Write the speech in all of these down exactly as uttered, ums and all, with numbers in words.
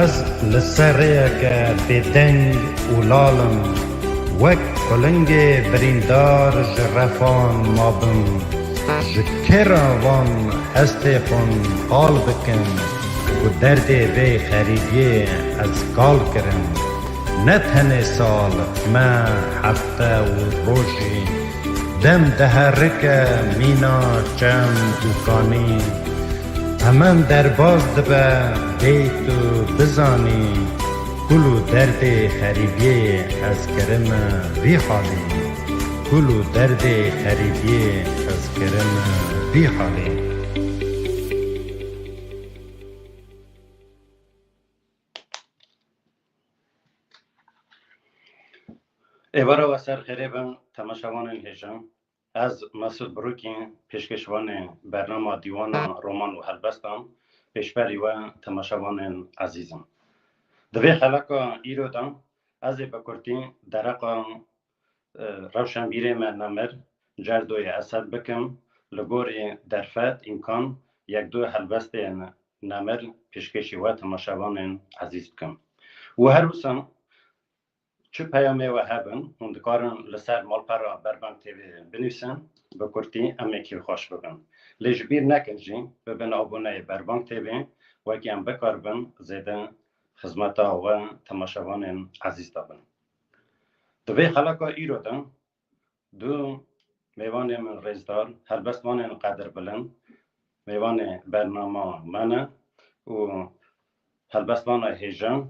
Ez li ser rêyeke bêdeng û lal im, wek qulingê birîndar ji refan mabim. Ji kê re van hestê xwe qal bikim, ku derdê vê xerîbiyê ez kal kirim. Ne tenê sal, meh, hefte û rojî, dem diherike mîna çem û kanî. Temen derbas dibe, bê tu bizanî, kul û derdê xerîbiyê ez kirime vî halî. Kul û derdê xerîbiyê ez kirime vî halî. Êvara we ser xêrê bin, temaşevanên hêja. Ez Mesûd Birûkî, pêşkêşvanê bernama Dîwana Roman û Helbestan, pêşberî we temaşevanên ezîz im. Di vê xeleka îro de ez ê bi kurtî dereqa, e, rewşenbîrê me nemir Cerdoyê Esed bikim, li gorî derfet, îmkan, yek du helbestên nemir pêşkêşî we temaşevanên ezîz bikim. Û her wisa çi peyamê we hebin, hûn dikarin li ser malpera Berbang T V binivîsin, bi kurtî em ê kêfxweş bibin. Lê ji bîr nekin jî, bibin aboneyê Berbang T V, wekî em bikaribin zêde xizmeta we temaşevanên ezîz de bin. Di vê xeleka îro de du mêvanê min rêzdar, helbestvanên qedirbilind, mêvanê bernama me ne û helbestvana hêja,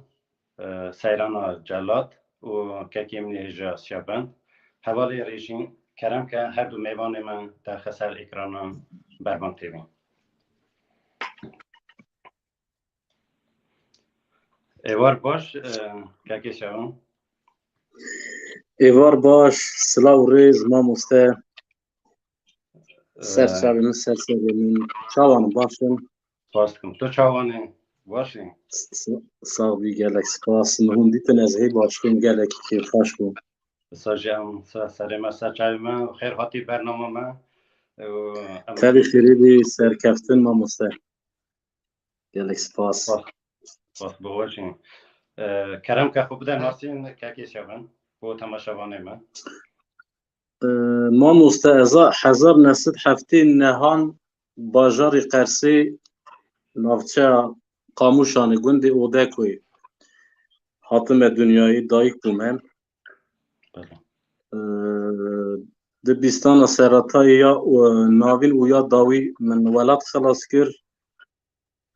e, Seyrana Celat û kekê min ê hêja Siyabend. Hevalê rêjî, kerem ke her du mêvanê me derxe ser êkrana Berbang T V. Êvar baş, e, kekê Şewan. Êvar baş, silav û rêz, mamoste. Ser E, çavê min, ser serê min. Çawan baş in? Spas dikim. Tu çawan î? Baş î? S-, Sax bî, gelek spas. Min hûn dîtin, ez hê baş bûm, gelekî kêfxweş bûm. Wisa jî em se-, serê me, ser çavê me, xêr hatî bernama me. Û em Tevî xêrê bî, serkeftin mamoste. Gelek spas. Spas. Spas, bi we jî. E, kerem ke xwe bide nasîn, kekê Şevan, bo temaşevanê me. E, mamoste, ez a hezar neh sed heftê nehan bajarê Qersê, navçeya Qamûşanê, gundê Odekoyê hatime dinyayê, dayik bûme. Belê. E, di bîstana seretayê ya, e, navîn û ya dawî min welat xilas kir.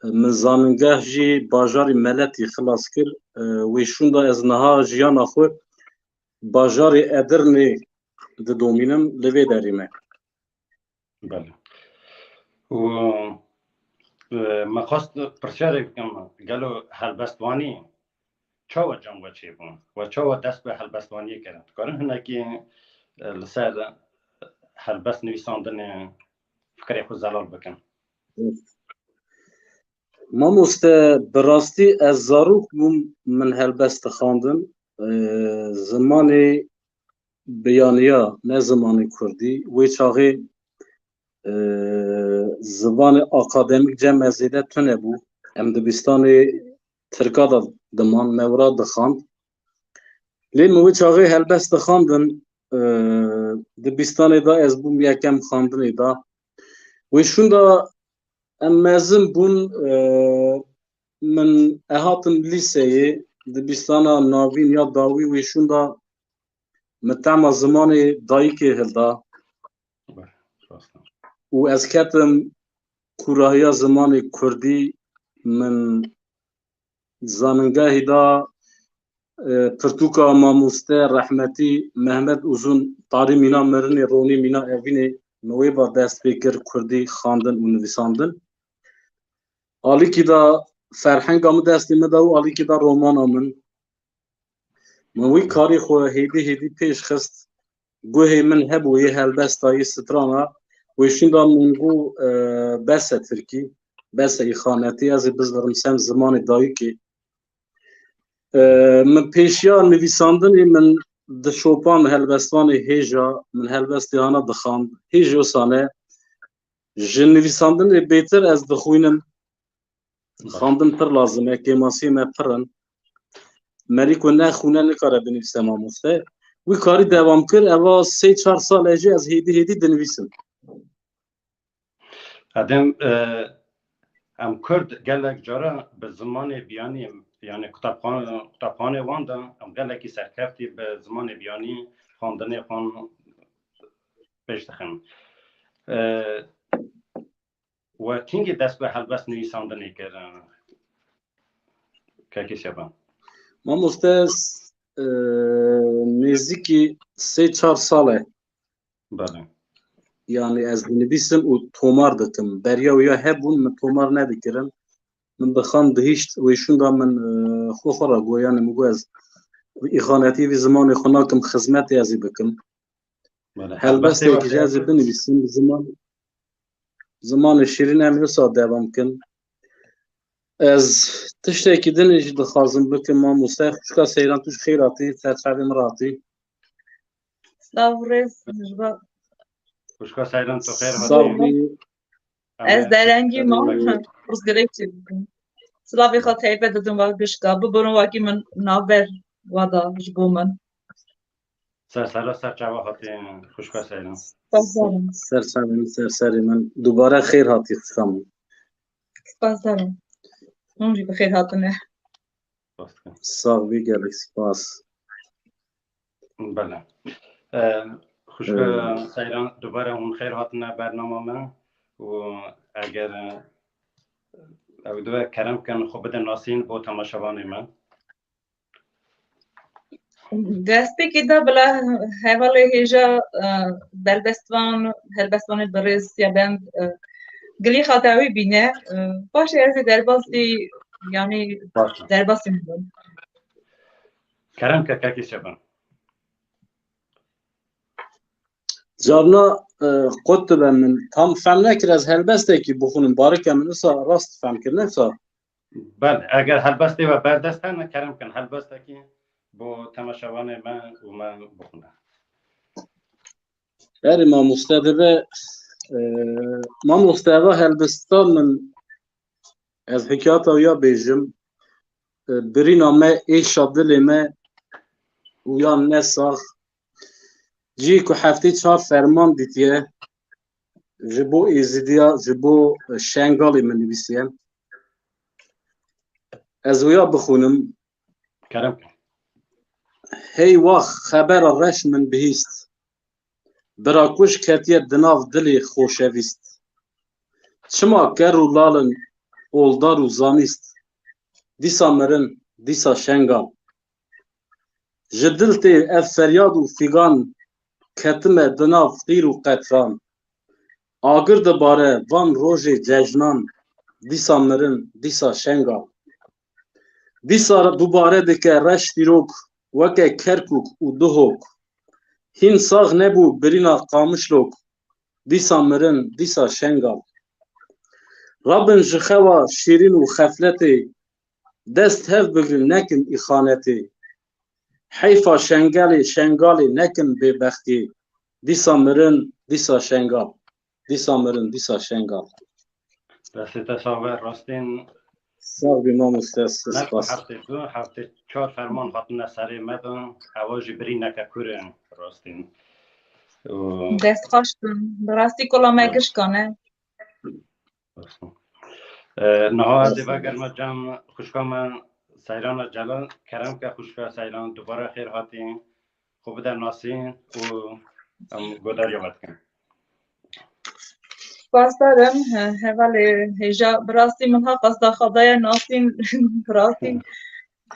Min zanîngeh jî bajarê Meletî xilas kir. E, wê şûnda ez niha jiyana xwe bajarê Edirnê didomînim, li vê derê me. Belê. Û, e, me xwest pirsyarek bikim, gelo helbestvanî çawa cem we çêbûn? We çawa dest bi helbestvaniyê kirin? Dikarin hinekî, e, li ser helbest nivîsandinê fikrê xwe zelal bikin? Mamoste, bi rastî ez zarok bûm, min helbest dixwandin. E, zimanê biyaniya, ne zimanê kurdî. Wê çaxê, e, zimanê akademîk cem me zêde tune bû. Em dibistanê tirka de diman, me wira dixwand. Lê min wê çaxê helbest dixwandin, e, dibistanê de ez bûm yekem xwendinê de. Wê şûnda em mezin bûn, e, min, e, hatim lîseyê, dibistana navîn ya dawî, wê şûnda min tema zimanê dayikê hilda. Û ez ketim kûrahiya zimanê kurdî, min zanîngehê de, e, pirtûka mamoste rehmetî Mehmet Uzun, Tarî Mîna Mirinê, Ronî Mîna Evînê, min wê ba dest pê kir kurdî xwendin û nivîsandin. Alîkî de ferhenga min destê min de û alîkî de romana min. Min wî karî xwe hêdî hêdî pêş xist. Guhê min hebû yê helbesta, yê strana. Wê şûnda min got, e, bes e tirkî, bes e îxanetî, ez ê bizdirim sem zimanê dayikê. E, min pêşiya nivîsandinê min dişopand helbestvanê hêja, min helbestê hana dixwand. Hêj wisa ne. Ji nivîsandinê bêtir ez dixwînim. Xandin pir lazim e, kêmasiyê me pir in. Merî ku nexwîne nikare binivîse mamoste. Wî karî dewam kir, eva sê çar sal e jî ez hêdî hêdî dinivîsim. Edem, e, em Kurd gelek cara bi zimanê biyanî, yani qutabxan-, qutabxanê wan de em gelekî serkeftî bi zimanê biyanî xwendinê xwe pêş dixin. E, we kîngî dest bi helbest nivîsandinê kir? Kekê Şeban. Mamoste, e, nêzîkî sê çar sal e. Belê. Yani ez dinivîsim û tomar dikim. Beriya wî ya hebûn min tomar nedikirin. Min bi xan dihişt, wê şûnda min, e, xwe xwe re got, yani min got ez îxanetî vî zimanê xwe nakim, xizmetê ez ê bikim. Helbestê jî ez ê binivîsim, ziman, zimanê şîrîn em ê wisa devam kin. Ez tiştekî din jî dixwazim bikim, mamoste. Xwişka Seyran, tu ji xêr hatî, ser çavê min re hatî. Silav û rêz ji bo Xwişka Seyran, tu xêr hatî. Ez derengî mam, pirsgirêk çê bikim. Silavê xwe taybet didim wa gişka, bibirin wekî min navber wa da ji bo min. Ser sera ser çava hatî xwişka Seyran. Spasdarim. Ser serê min, ser serê min. Dubare xêr hatî xwişka min. Spasdarim. Hûn jî bi xêr hatine. Sax bî, gelek spas. Bele. E, xwişka Seyran, dubare hûn xêr hatine bernama me û eger, e, ew dibe kerem kin xwe bide nasîn bo temaşevanê me. Destpêkê de bila hevalê hêja, e, helbestvan, helbestvanê birêz Siyabend, e, gilî xata wî bîne, e, paşê ez ê derbasî, yanî derbasî min bim. Kerem ke kekê Şeban. Carna, e, qut dibe min tam fem nekir ez helbestekî bixwînim, barike min wisa rast fem kir, ne wisa? Belê, eger helbestê we berdest hene, kerem kin helbestekî bo temaşevanê me û me bixwine. Erê mamoste dibe, e, mamoste eva helbesta min, ez hikayeta wî ya bêjim, e, birîna me, êşa dilê me û yan ne sax, cî ku heftê çar ferman dîtiye, ji bo Êzidiya, ji bo Şengalê min nivîsiye. Ez wê ya bixwînim. Kerem ke. Hey wax xebera reş min bihîst. Birakuj ketiye di nav dilê xoşevîst. Çima ker û lal in, oldar û zanîst. Dîsa mirin, dîsa Şengal. Ji dil tê ev feryad û fîgan, ketime di nav qîr û qetran. Agir dibare van rojê cejnan, dîsa mirin, dîsa Şengal. Dîsa dubare dike reş dîrok, weke Kerkûk û Duhok. Hîn sax nebû birîna Qamişlok, dîsa mirin, dîsa Şengal. Rabin ji xewa şîrîn û xefletê, dest hev bigrin nekin îxanetê. Heyfa Şengelê, Şengalê nekin bêbextî. Dîsa mirin, dîsa Şengal. Dîsa mirin, dîsa Şengal. Destê te sax be, rastîn. Sax bî mamoste, Ne ku spas. heftê du, heftê çar ferman hatine serê me de, ewa jî birîneke kûr in, rastîn. Û Dest xweş bin. Bi rastî kola me gişka ne. E, niha ez ê vegerime cem xwişka me Seyrana Celal. Kerem ke xwişka Seyran, dubare xêr hatî. Xwe bide nasîn û em godariya we dikin. Spasdar im, he-, hevalê hêja, bi rastî min ha qasda xwe daye nasîn, bi rastî,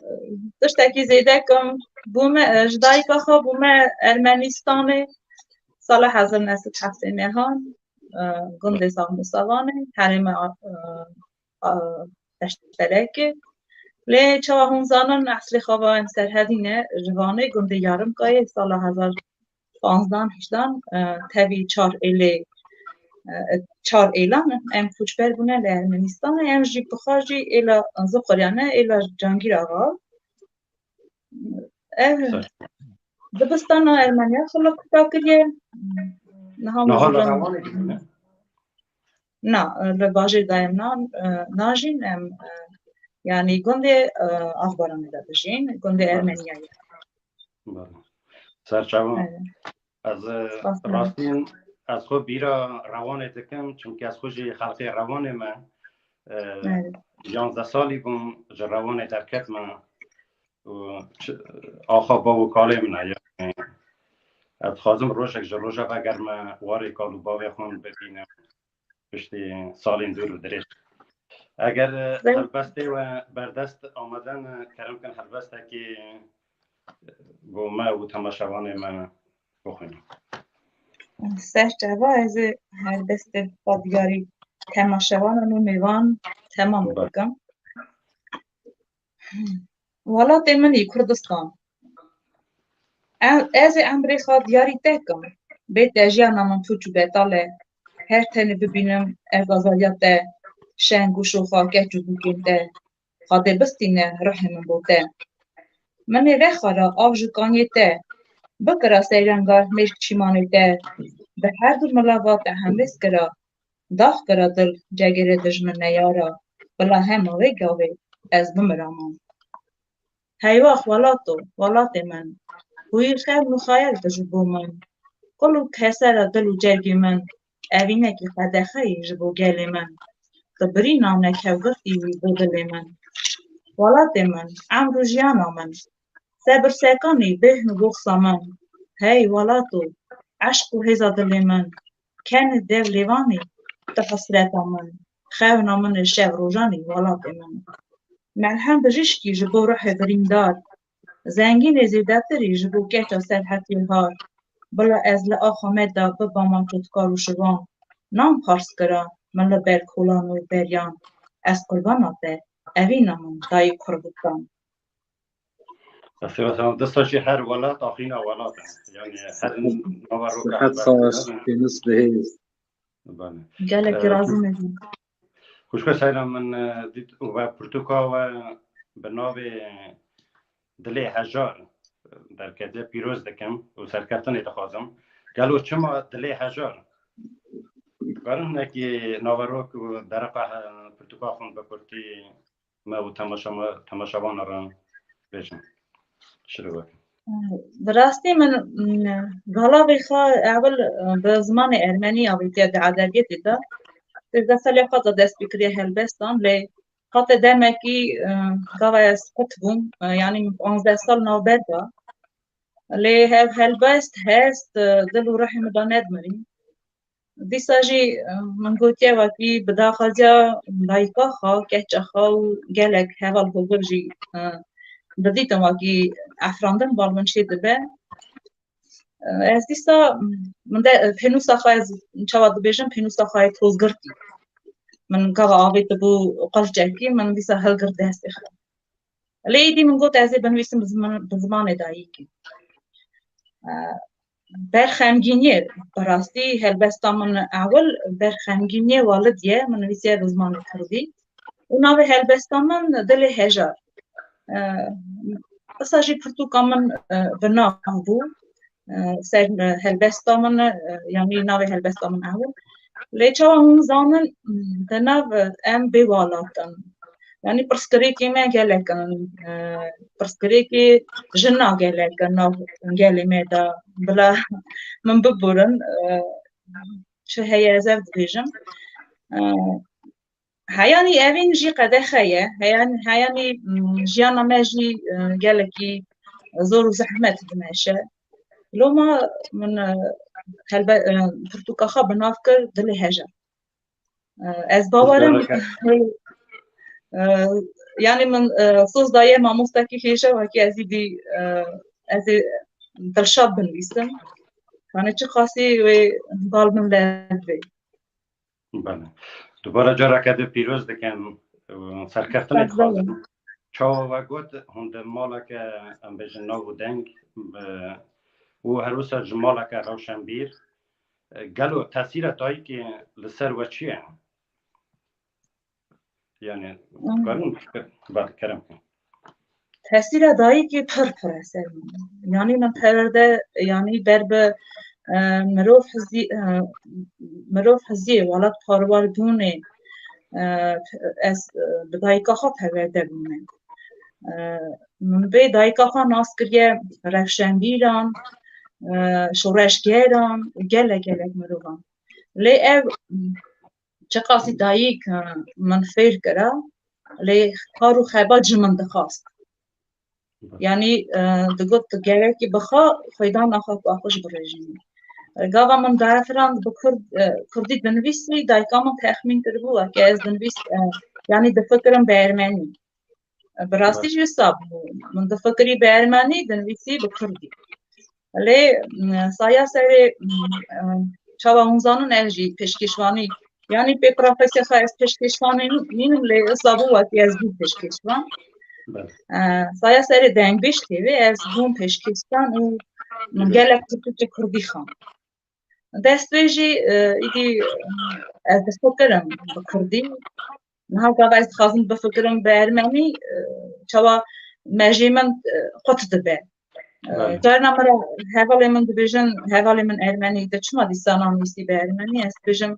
e, tiştekî zêde kim. Bûme, e, ji dayika xwe bûme Ermenîstanê sala hezar neh sed heftê nehan, e, gundê Sax Musavanê, herêma, e, a, Eşterekê. Lê çawa hûn zanin, eslê xwe va em Serhedî ne, ji Vanê gundê Yarımkayê sala hezar panzdan hîştan, e, tevî çar êlê, e, çar êlan em koçber bûne li Ermenistanê, em jî bi xwe jî êla Zuqurya ne, êla Cangîr Axa. Ev dibistana Ermeniya xwe li kuta kiriye. Niha Niha mezin li can- Rewanê dibûne? Na, li bajêr de em na, e, najîn, em, e, yanî gundê, e, Axbaranê de dijîn, gundê Ermeniyayê. Serçavan. Ez, e, rastîn, ez xwe bîra Rewanê dikim, çimkî ez xwe jî xelkê Rewanê me. E, yanzdeh salî bûm ji Rewanê derketime û axa bav û kalê min e. Yanî, ez dixwazim rojek ji roja ve ger me warê kal û bavê xwe bibînim. Piştî salên dûr û dirêj. Eger, e, helbestê we berdest amade ne, kerem kin helbestekî, e, bo me û temaşevanê me bixwînin. Serçava ez ê helbestê xwe diyarî temaşevanan û mêvan temam bikim. Welatê min î Kurdistan. E-, ez ê emrê xwe diyarî te kim. Bê te jiyana min pûç û betal e. Her tenê bibînim ev azadiya te, şeng û şoxa keç û bûkên te. Xwedê bistîne ruhê min bo te. Min ê vexwara av ji kaniyê te. Bikira seyrengar mêrk çîmanê te. Bi her du milava te hemêz kira. Dax kira dil cegêrê dijmin neyara. Bila hema wê gavê ez bimiramam. Heywax welato, welatê min. Huyî xewn û xayal tu ji bo min. Qul û kesera dil û cergê min. Evînekî qedexeyî ji bo gelê min. Tu birîna nekevgirtî wî bo dilê min. Welatê min, emr û jiyana min. Sebir sekanî bêhn û boxsa min. Hey welato, eşq û hêza dilê min. Kenê dev lêvanî, tu hesreta min. Xewna min ê şev rojanî welatê min. Melhem bijîşkî ji bo ruhê birîndar. Zengînê zêdetirî ji bo keça serhetê har. Bila ez li axa me de bibama cotkar û şivan. Nan pars kira min li ber kolan û beriyan. Ez qurbana te, evîna min dayê Kurdistan. Destê we sağ, desta jî her welat axîna welat e. Yanî her nava roka Sihet saz, tenis bihêz. Bale. Gelekî razî me. Xwişka Seyran, min, e, dît û ve pirtûka we bi navê Dilê Hejar derketiye, pîroz dikim û serkeftinê dixwazim. Gelo çima Dilê Hejar? Karin hinekî naverok û dereqa he-, pirtûka xwe bi kurtî me û temaşa-, temaşevanan re bêjin. Şirove. Bi rastî min, mm, galavê xwe ewil, e, bi zimanê ermenî avêtiye di edebiyatê de. Sêzdeh saliya xwe de dest pê kiriye helbestan, lê hate demekî, e, gava ez qut bûm, e, yanî min panzdeh sal navber da. Lê hev helbest, hest, e, dil û ruhê min de nedimirî. Dîsa jî, e, min gotiye wekî bi daxwaziya dayika xwe, keça xwe û gelek heval hogir jî, e, didîtin wekî efrandin bal min çê dibe. E, ez dîsa, min de, e, pênûsa xwe ez çawa dibêjim, pênûsa xwe yê tozgirtî. Min gava avêtibû qilçekî, min dîsa hilgirt destê xwe. Lê êdî min got, ez ê binivîsim bi ziman-, bi zimanê dayikê. E, ber xemgîniyê, bi rastî helbesta min ewil ber xemgîniyê welidî ye, min nivîsiye bi zimanê kurdî. Û navê helbesta min Dilê Hejar. E, qisa jî pirtûka min, e, bi nav bû. E, ser, e, helbesta min, e, yanî navê helbesta min ew. Lê çawa hûn zanin, di nav, e, em bê welat in. Yanî pirsgirêkê me gelek in. E, pirsgirêkê jina gelek in nav gelê me de. Bila min biborin, e, çi heye ez ev dibêjim. E, Heyanî evîn jî qedexe ye. Heyan-, heyanî, mm, jiyana me jî, e, gelekî zor û zehmet dimeşe. Loma min, e, helbe-, e, pirtûka xwe bi nav kir Dilê Hejar. E, ez bawer im, e, yanî min, e, soz daye mamostekî hêja wekî ez êdî, e, ez ê dilşad binivîsim. Yanî çiqasî wê bal min lev bê. Bele. Dubara careke din pîroz dikim. Serkeftinê dixwazim. Çawa we got, hûn di maleke, em bêjin, nav û deng, e, û her wisa ji maleke rewşenbîr, e, gelo tesîra dayikê li ser we çi ye? Yani, hmm, karin, bale, kerem kin. Tesîra dayikê pir pir e ser min. Yanî min perwerde, yanî ber bi, e, mirov hizî, e, mirov hiziyê welat parwar bûnê, e, ez, e, bi dayika xwe perwerde bûme. E, Min bê dayika xwe nas kiriye rewşenbîran, e, şoreşgeran û gelek gelek mirovan. Lê ev çiqasî dayik, e, min fêr kira, lê kar û xebat ji min dixwast. Yanî, e, digot tu gerekî bi xwe xwêdan naxa ku xwe ji birêjînî. E, Gava min dayefirand bi kurd, e, kurdî dinivîsî, dayika min texmîn kiribû weke ez dinivîs, e, yanî difikirim bi ermenî. E, Bi rastî jî wisa bû. Min difikirî bi ermenî, dinivîsî bi kurdî. Lê, m, saya serê, m, e, çawa hûn zanin ez jî pêşkêşvanî, yanî pê profesya xwe ez pêşkêşvanî nînim, lê wisa bû wekî ez bûm pêşkêşvan. Belê. E, Saya serê Dengbêj T V ez bûm pêşkêşvan û min Belê. gelek pirtûkê kurdî xwend. Dest wê jî, e, îdî, e, ez difikirim bi kurdî. Niha gava ez dixwazim bifikirim bi ermenî, e, çawa mejê min, e, qut dibe. E, Belê. Carna min re hevalê min dibêjin, hevalê min ermenî, te çima dîsa nanivîsî bi ermenî? Ez dibêjim,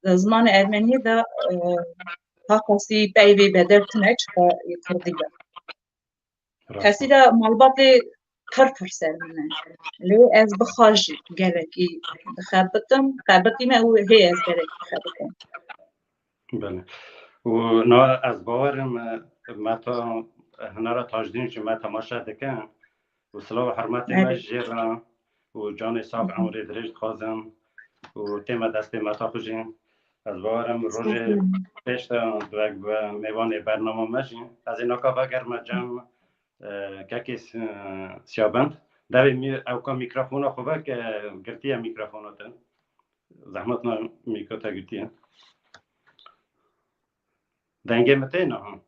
di zimanê ermeniyê de, e, taqasî peyvê bedel tune çiqa yê kurdî de. Rast. Kesî de malbatê pir pir ser min e. Lê ez bi xwe jî gelekî dixebitim, xebitîme û hê ez gelekî dixebitim. Belê. Û na ez bawerim, e, me ta, e, Hunera Tajdîn jî me temaşe dikin. Û silav û hurmetê me Evet. jê re û canê sax, Hı hı. emrê dirêj dixwazim û tême destê me ta xwe jî. Ez bawerim rojê Estağfurullah. pêş de wek bi mêvanê bernama me jî. Ez ê naka vegerime cem, e, kekê Si-, Siyabend. Devê mî-, ewka mîkrofona xwe veke, girtiye mîkrofona te. Zehmet na mîkro te girtiye. Dengê mi tê niha?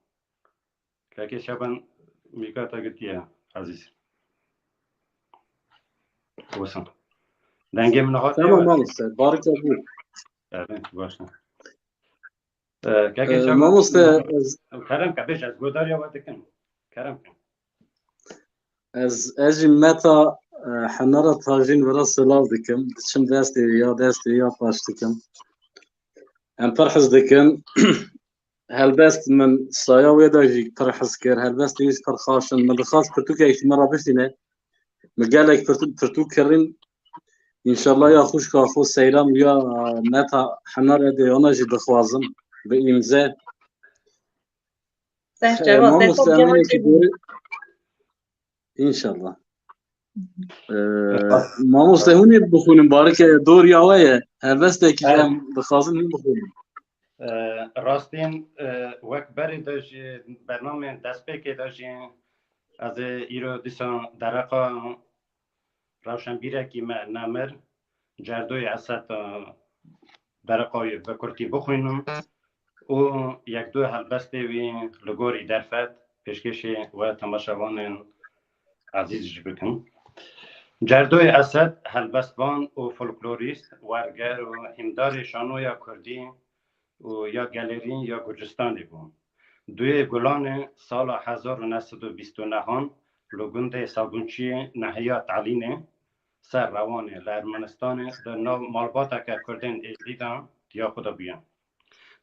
Kekê Şaban mîka te girtiye, ezîz. Wisa. Dengê min niha tê Tamam we? mamoste, barika bû. Evet, baş e. Ee, kekê Ee, Şaban, mamoste, ez kerem ke, bêj, ez godariya we dikim. Kerem ke. Ez, ez jî meta, e, Henara Tajîn vira silav dikim. Diçim destê ya, destê ya paş dikim. Em pir hez dikim. Helbest min saya wê de jî pir hez kir. Helbestê wî jî pir xaş in. Min dixwest pirtûkek ji me re bişîne. Min gelek pirtû-, pirtûk kirîn. Înşallah ya xwişka xwe Seyran û ya, e, meta Henar Edê yana jî dixwazim bi îmze. Sen E, cevap ver, mamoste, xwe em cevap êkî verin. Dore-, Înşallah. Ee, mamoste, hûn ê bixwînin, barike doriya we ye. Helbestekî ji Evet. em dixwazin hûn bixwînin. Ee, rastîn, e, wek berê de jî, bernameyên destpêkê de jî, ez ê îro dîsa dereqa rewşenbîrekî me nemir, Cerdoyê Esed, e, dereqa wî bi kurtî bixwînim û yek du helbestê wî li gorî derfet pêşkêşê we temaşevanên ezîz jî bikim. Cerdoyê Esed helbestvan û folklorîst, werger û hîndarê şanoya kurdî û ya gelêrî ya Gurcistanê bû. Duyê Gulanê sala hezar û neh sed û bîst û nehan li gundê Sabunçiyê nehiya talînê ser rewanê li Ermenistanê di nav malbateke kurdên êzdî de diya xwe de bûye.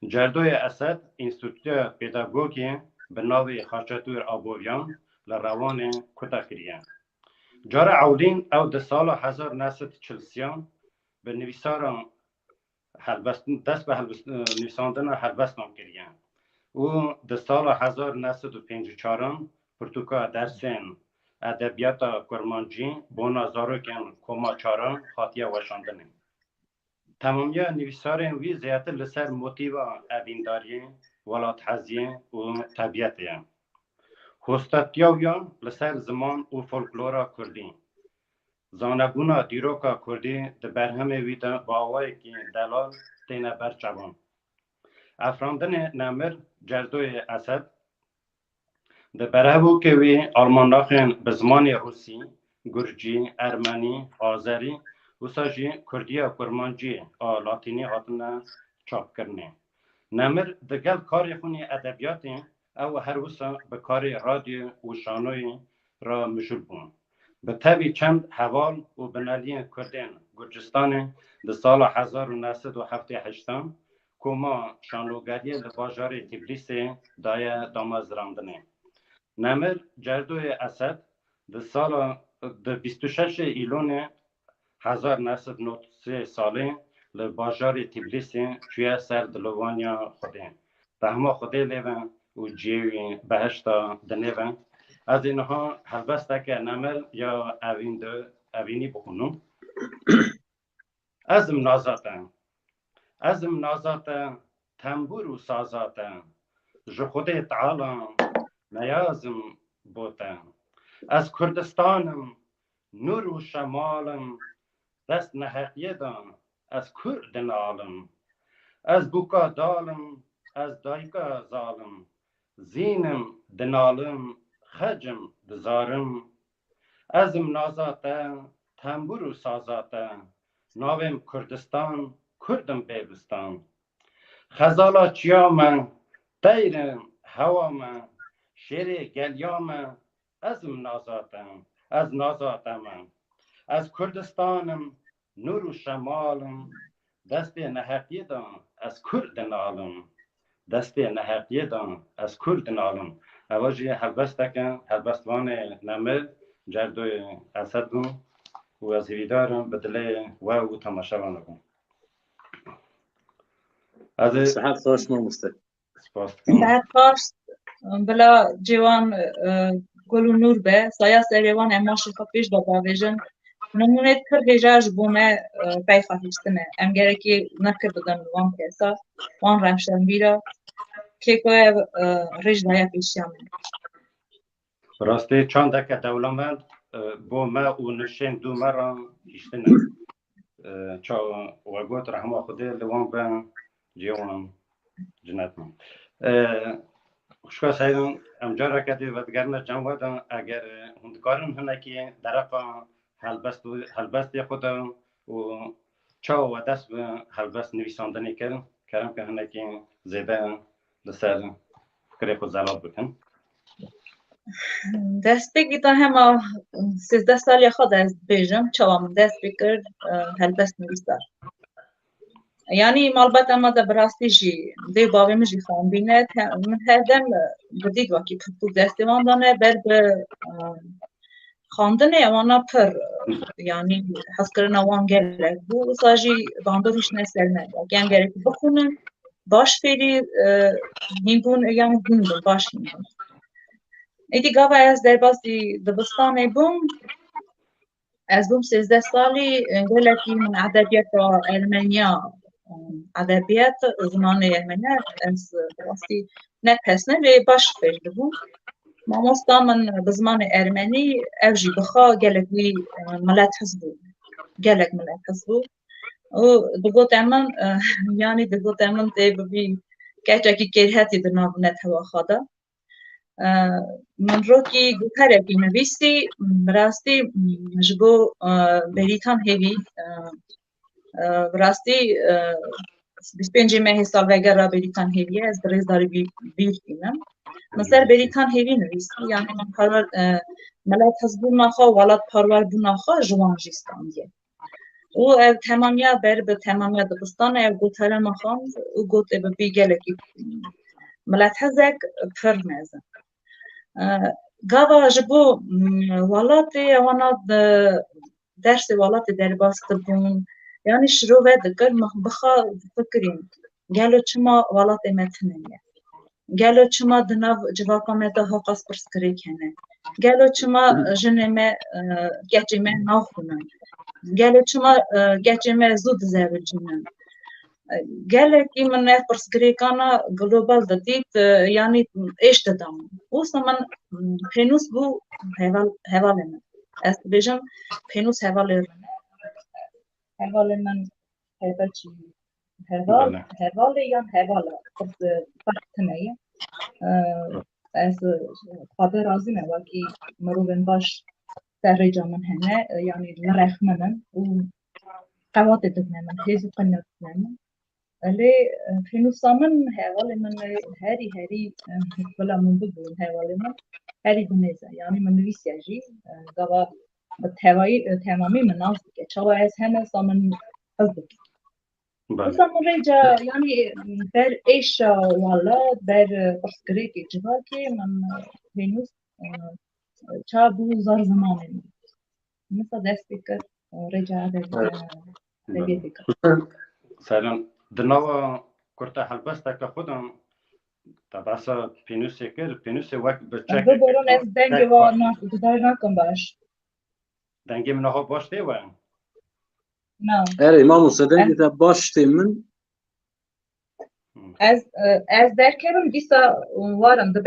Cerdoyê Esed Înstîtuya Pedagogê bi navê Xaçatûr Abovyan li rewanê kuta kiriye. Cara ewlîn ew di sala hezar neh sed çil sê bi nivîsara helbest, dest bi helbest, nivîsandina helbestan kiriye û di sala hezar neh sed û pêncî û çaran pirtûka dersên edebiyata kurmancî bona zarokên koma çaran hatiye weşandinê. Temamiya nivîsarên wî zêdetir li ser motîva evîndariyê, welatheziyê û tebiyetê ye. Hostatiya wî ya li ser ziman û folklora kurdî, zanebûna dîroka kurdî di berhemê wî de bi awayekî delal têne ber çavan. Efrandinê nemir Cerdoyê Esed di berhevokê wî almanaxên bi zimanê rûsî, gurcî, ermenî, azerî, wisa jî kurdiya kurmancî a latînî hatine çapkirinê. Nemir digel karê xwe nî edebiyatê, ew her wisa bi karê radyo û şanoyê re mijûl bû. Bi tevî çend heval û bineliyên kurdên Gurcistanê di sala hezar û neh sed û heftê heştan koma şanogeriyê li bajarê Tîblîsê daye damezrandinê. Nemir Cerdoyê Esed di sala, di bîst û şeşê Îlonê hezar neh sed nod sê salê li bajarê Tîblîsê çûye ser dilovaniya Xwedê. Rehma Xwedê lê be û cihê wî behişta dinê be. Ez ê niha helbesteke Nemir ya Evîn de, Evînî bixwînim. Ez im naza te. Ez im naza te, tembûr û saza te. Ji Xwedê Teala neyazim bo te. Ez Kurdistan im, nûr û şemal im, dest neheqiyê de ez Kurd dinalim. Ez bûka dal im, ez dayika zal im, zîn im, dinalim, xec im, dizarim. Ez im naza te, tembûr û saza te. Navê min Kurdistan, Kurd im bêbistan. Xezala çiya me, teyr im, hewa me, şêrê geliya me, ez im naza te, ez naza te me. Ez Kurdistan im, nûr û şemal im, destê neheqiyê de ez Kurd dinalim. Destê neheqiyê de ez Kurd dinalim. Eva jî helbesteke, helbestvanê Nemir, Cerdoyê Esed bû û ez hêvîdar im bi dilê we û temaşevan re bû. Ez ê Sihet xweş mamoste. Spas dikim. Sihet xweş. Bila cêwan, e, gul û nûr be. Saya serê wan em maşê xwe pêş de davêjin. Nimûnê pir hêja ji bo me, e, peyxa hiştin e. Em gerekî nekir bidin wan kesa, wan rewşenbîra. Kê ku ev, e, rêj daye pêşiya me. Rastî çandeke dewlemend, e, bo me û nişên dû me re hiştin e. E, ça we got, rehma Xwedê li wan be, cihê wan cinet be. E, xwişka Seydan, em careke dî vedigerine cem we de, eger, e, hûn dikarin hinekî dereqa helbest û, helbestê xwe de û çawa we dest bi helbest nivîsandinê kir, kerem ke hinekî zêde li ser fikrê xwe zelal bikin. Destpêkî de hema sêzdeh saliya xwe de ez dibêjim, çawa min dest pê kir, e, helbest nivîsar. Yanî malbata me de bi rastî jî dê û bavê min jî xwendî ne, te-, min her dem, e, bi dît wekî pirtûk destê wan dane, ber bi, e, xwendinê wana pir, yanî hezkirina wan gelek bû, wisa jî bandor hiştine ser me. Wekî em gerekî bixwînin, baş fêrî, e, hîn bûn, yan hîn bûn, baş hîn bûn. Êdî gava ez derbasî dibistanê bûm, ez bûm sêzdeh salî, e, gelekî min edebiyata ermeniya, e, edebiyat, zimanê ermeniya, ez bi rastî ne pesne lê baş fêr dibûm. Mamosta min bi zimanê ermenî, ew jî bi xwe gelek wî, e, milethiz bû. Gelek milethiz bû. Û digote min, e, yanî digote min tê bibî keçekî kêrhetî di nav netewa xwe de. E, min rokî guherekî nivîsî, bi rastî, ji bo, e, Bêrîtan Hêvî, e, e, bi rastî, e, bîst pêncê mehê salvegera Bêrîtan Hêvî ye, ez bi rêzdarî bî-, bîr tînim. Min ser Bêrîtan Hêvî nivîsî, yanî min parwer, e, milethiz bûna xwe, welatparwer bûna xwe ji wan jî standiye. Û ev temamiya ber bi temamiya dibistanê ev gotarema xwend û gotê bi bî gelekî milethizek pir mezin. E, gava ji bo, mm, welatê ewana de-, dersê welatê derbas dibûn. Yanî şirove dikir, min bi xwe difikirîn, gelo çima welatê me tune ye? Gelo çima di nav civaka me de haqas pirsgirêk hene? Gelo çima jinê me, e, keçê me naxwînin? Gelo çima, e, keçê me zû dizewicînin? E, gelekî min ev pirsgirêkana global didît, e, yanî êş dida min. Wisa min, m, pênûs bû heval-, hevalê min. Ez dibêjim pênûs hevalê min. Hevalê min heve çi? Heval, Bele. Hevalê yan hevala? Qet, e, ferq tune ye. E, ez, e, xwede razî me, wekî mirovên baş ser rêca min hene, e, yanî li rex min in û qewatê didine min, hêz û qenya didine min. Lê, e, pênûsa min, hevalê min, e, herî, herî, e, bila min bibûn hevalê min, herî binêz e. Yanî min nivîsiye jî, e, gava bi tevayî, e, temamî min nas dike. Çawa ez heme sa min hez dike. Belê. Wisa min rêca, yanî, ber êşa welat, ber, e, pirsgirêkê civakê min, e, pênûs, e, ça bû zar zimanê min. Min sa dest pê kir, e, rêca ev, e, Evet. Belê. Husên, selam. Di nava kurta helbesteke xwe de te behsa pênûsê kir, pênûsê wek bi çek Biborin ez dengê çek wa xwe na-, guhdar nakim baş. Dengê min aha baş tê we? Na. Erê, mamoste, dengê Ez te baş tê min. Hı. Ez, e, ez derkevim, dîsa warim dibe.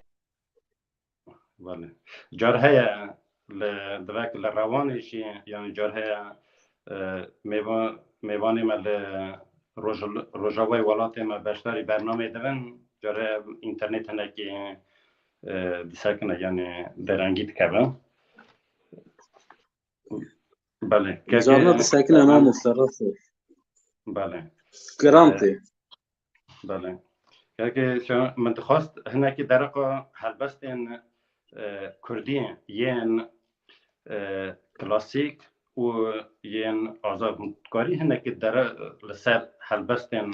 Belê. Car heye li, divek li Rewanê jî, yanî car heye, e, mêva-, mêvanê me li Roj-, Rojavayê welatê me beşdarî bernameyê dibin, car heye înternêt hinekî, e, disekine, yanî bêrengî dikeve. Belê. Carna Kekê disekine, mamoste, rast e. Belê. Giran tê. Belê. Kekê, şa-, min dixwest hinekî dereqa helbestên, e, kurdî yên, e, klasîk û yên aza, hûn dikarî hinekî dere li ser helbestên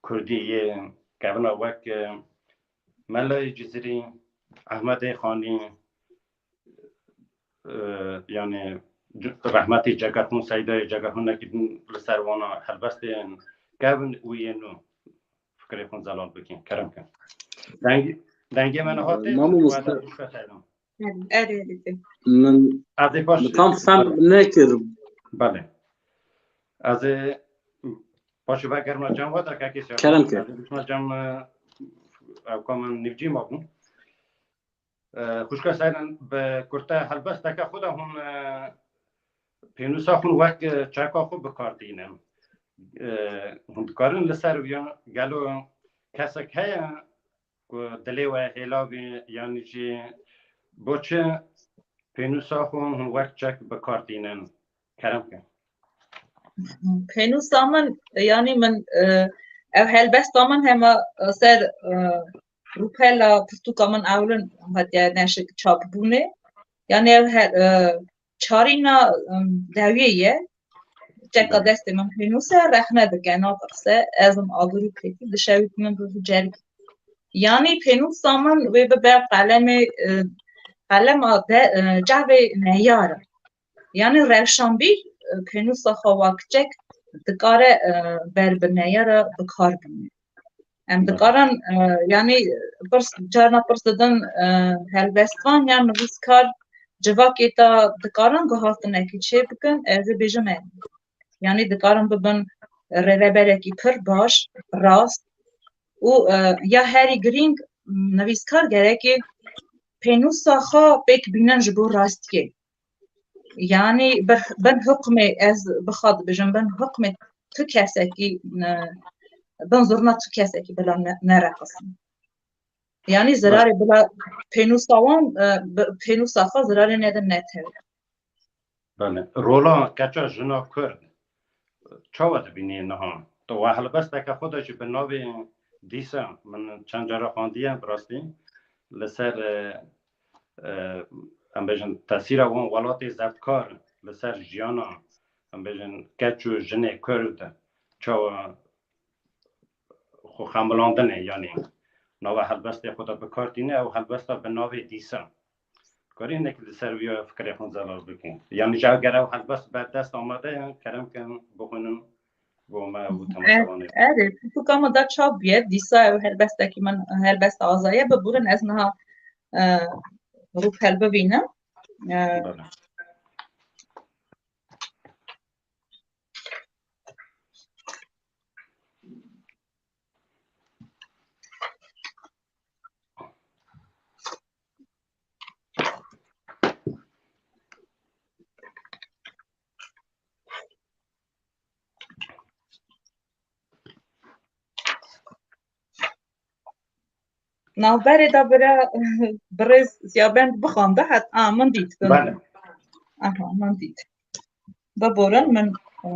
kurdî yên kevina wek, e, Melayê Cizirî, Ehmedê Xanî, e, yanî c-, rehmetî Cegerxûn, Seydayê Cegerxûn nekî li ser wana helbestên kevin û yên nû fikrê xwe zelal bikin. Kerem kin. Dengê, dengê me niha tê, Mamoste. Erê, erê, erê, tê. Min, Ez ê paş min tam fem nekir. Belê. Ez ê paşê vegerma cem we de kekê Kerem kin. Ez ê bişma cem, e, ew ka min nîvcî ma bû. E, xwişka Seyran, bi kurte helbesteke xwe de hûn, e, pênûsa xwe wek, e, çeka xwe bi kar tînin. E, hûn dikarin li ser viya gelo kesek heye ku dilê we hêla bî, yanî jî bo çi pênûsa xwe hûn wek çek bi kar tînin? Kerem ke. Pênûsa min, yanî min, e, ev helbesta min hema, e, ser, e, rûpela pirtûka min ewlin hatiye neşir çapbûnê. Yanî ev he-, e, çarîna, e, dewiyê ye. Çeka Belê. Destê min pênûse rexne dike, natirse, ez im agirû pêtî, dişewît min bi cerg. Yanî pênûsa min wê bibe qelemê, e, qelema de, e, cevê neyar e. Yanî rewşanbîr, e, pênûsa xwe wa kiçek dikare, e, ber bi neyara bi kar bîne. Em Belê. Dikarin, e, yanî pirs, carna pirs didin, e, helbestvan yan nivîskar civakê te dikarin guhartinekî çê bikin, ez ê bêjim e. Yanî dikarin bibin rêveberekî pir baş, rast û, e, ya herî girîng nivîskar gerekê pênûsa xwe pêk bînin ji bo rastiyê. Yanî bi-, bin hukmê, ez bi xwe dibêjim, bin hukmê tu kesekî, e, bin zurna tu kesekî bila ne-, nereqisin. Yanî Baş. Zirarê bila pênûsa wan, e, bi-, pênûsa xwe zirarê nedin netewê. Belê. Rola keça jina Kurd çawa dibînî niha? Tu wa helbesteke xwe de jî bi navê Dîsa, min çend cara xwendiye, bi rastî li ser, e, e, em bêjin, tesîra wan welatê zevkar li ser jiyana, em bêjin, keç û jinê Kurd çawa xwe xemilandine, yanî nava helbestê xwe de bi kar tîne, ew helbesta bi navê Dîsa. Karî hinek li ser vîya fikrê xwe zelal bikin. Yanî ji ew ger ew helbest ber dest amade ye, kerem kin bixwînin bo me û E-, temaşevanê. Erê, pirtûka min da çap bûye, Dîsa ew helbestekî min, helbesta azaye, biborin ez niha, e, rûpel bibînim. E, Belê. Navberê de bira, birêz Ziyabend bixwanda, het, a, min dît. Belê. Aha, min dît. Biborin, min, e,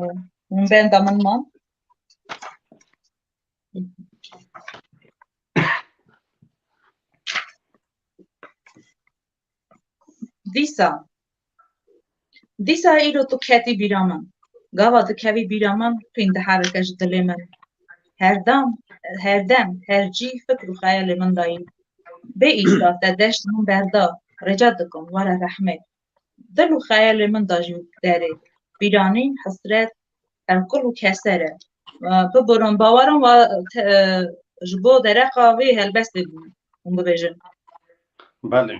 min benda min man. Dîsa, Dîsa îro tu ketî bîra min. Gava dikevî bîra min, xwîn diherike ji dilê min. Her dem, her dem, her cî fikr û xeyalê min de yî. Bê îsa te deşt min berda, rica dikim, were rehmê. Dil û xeyalê min de jî derê. Bîranîn, hesret, ev kul û keser e. Biborin, bawerim wa te, ji bo dereqa vê helbestê bû, hûn bibêjin. Belê.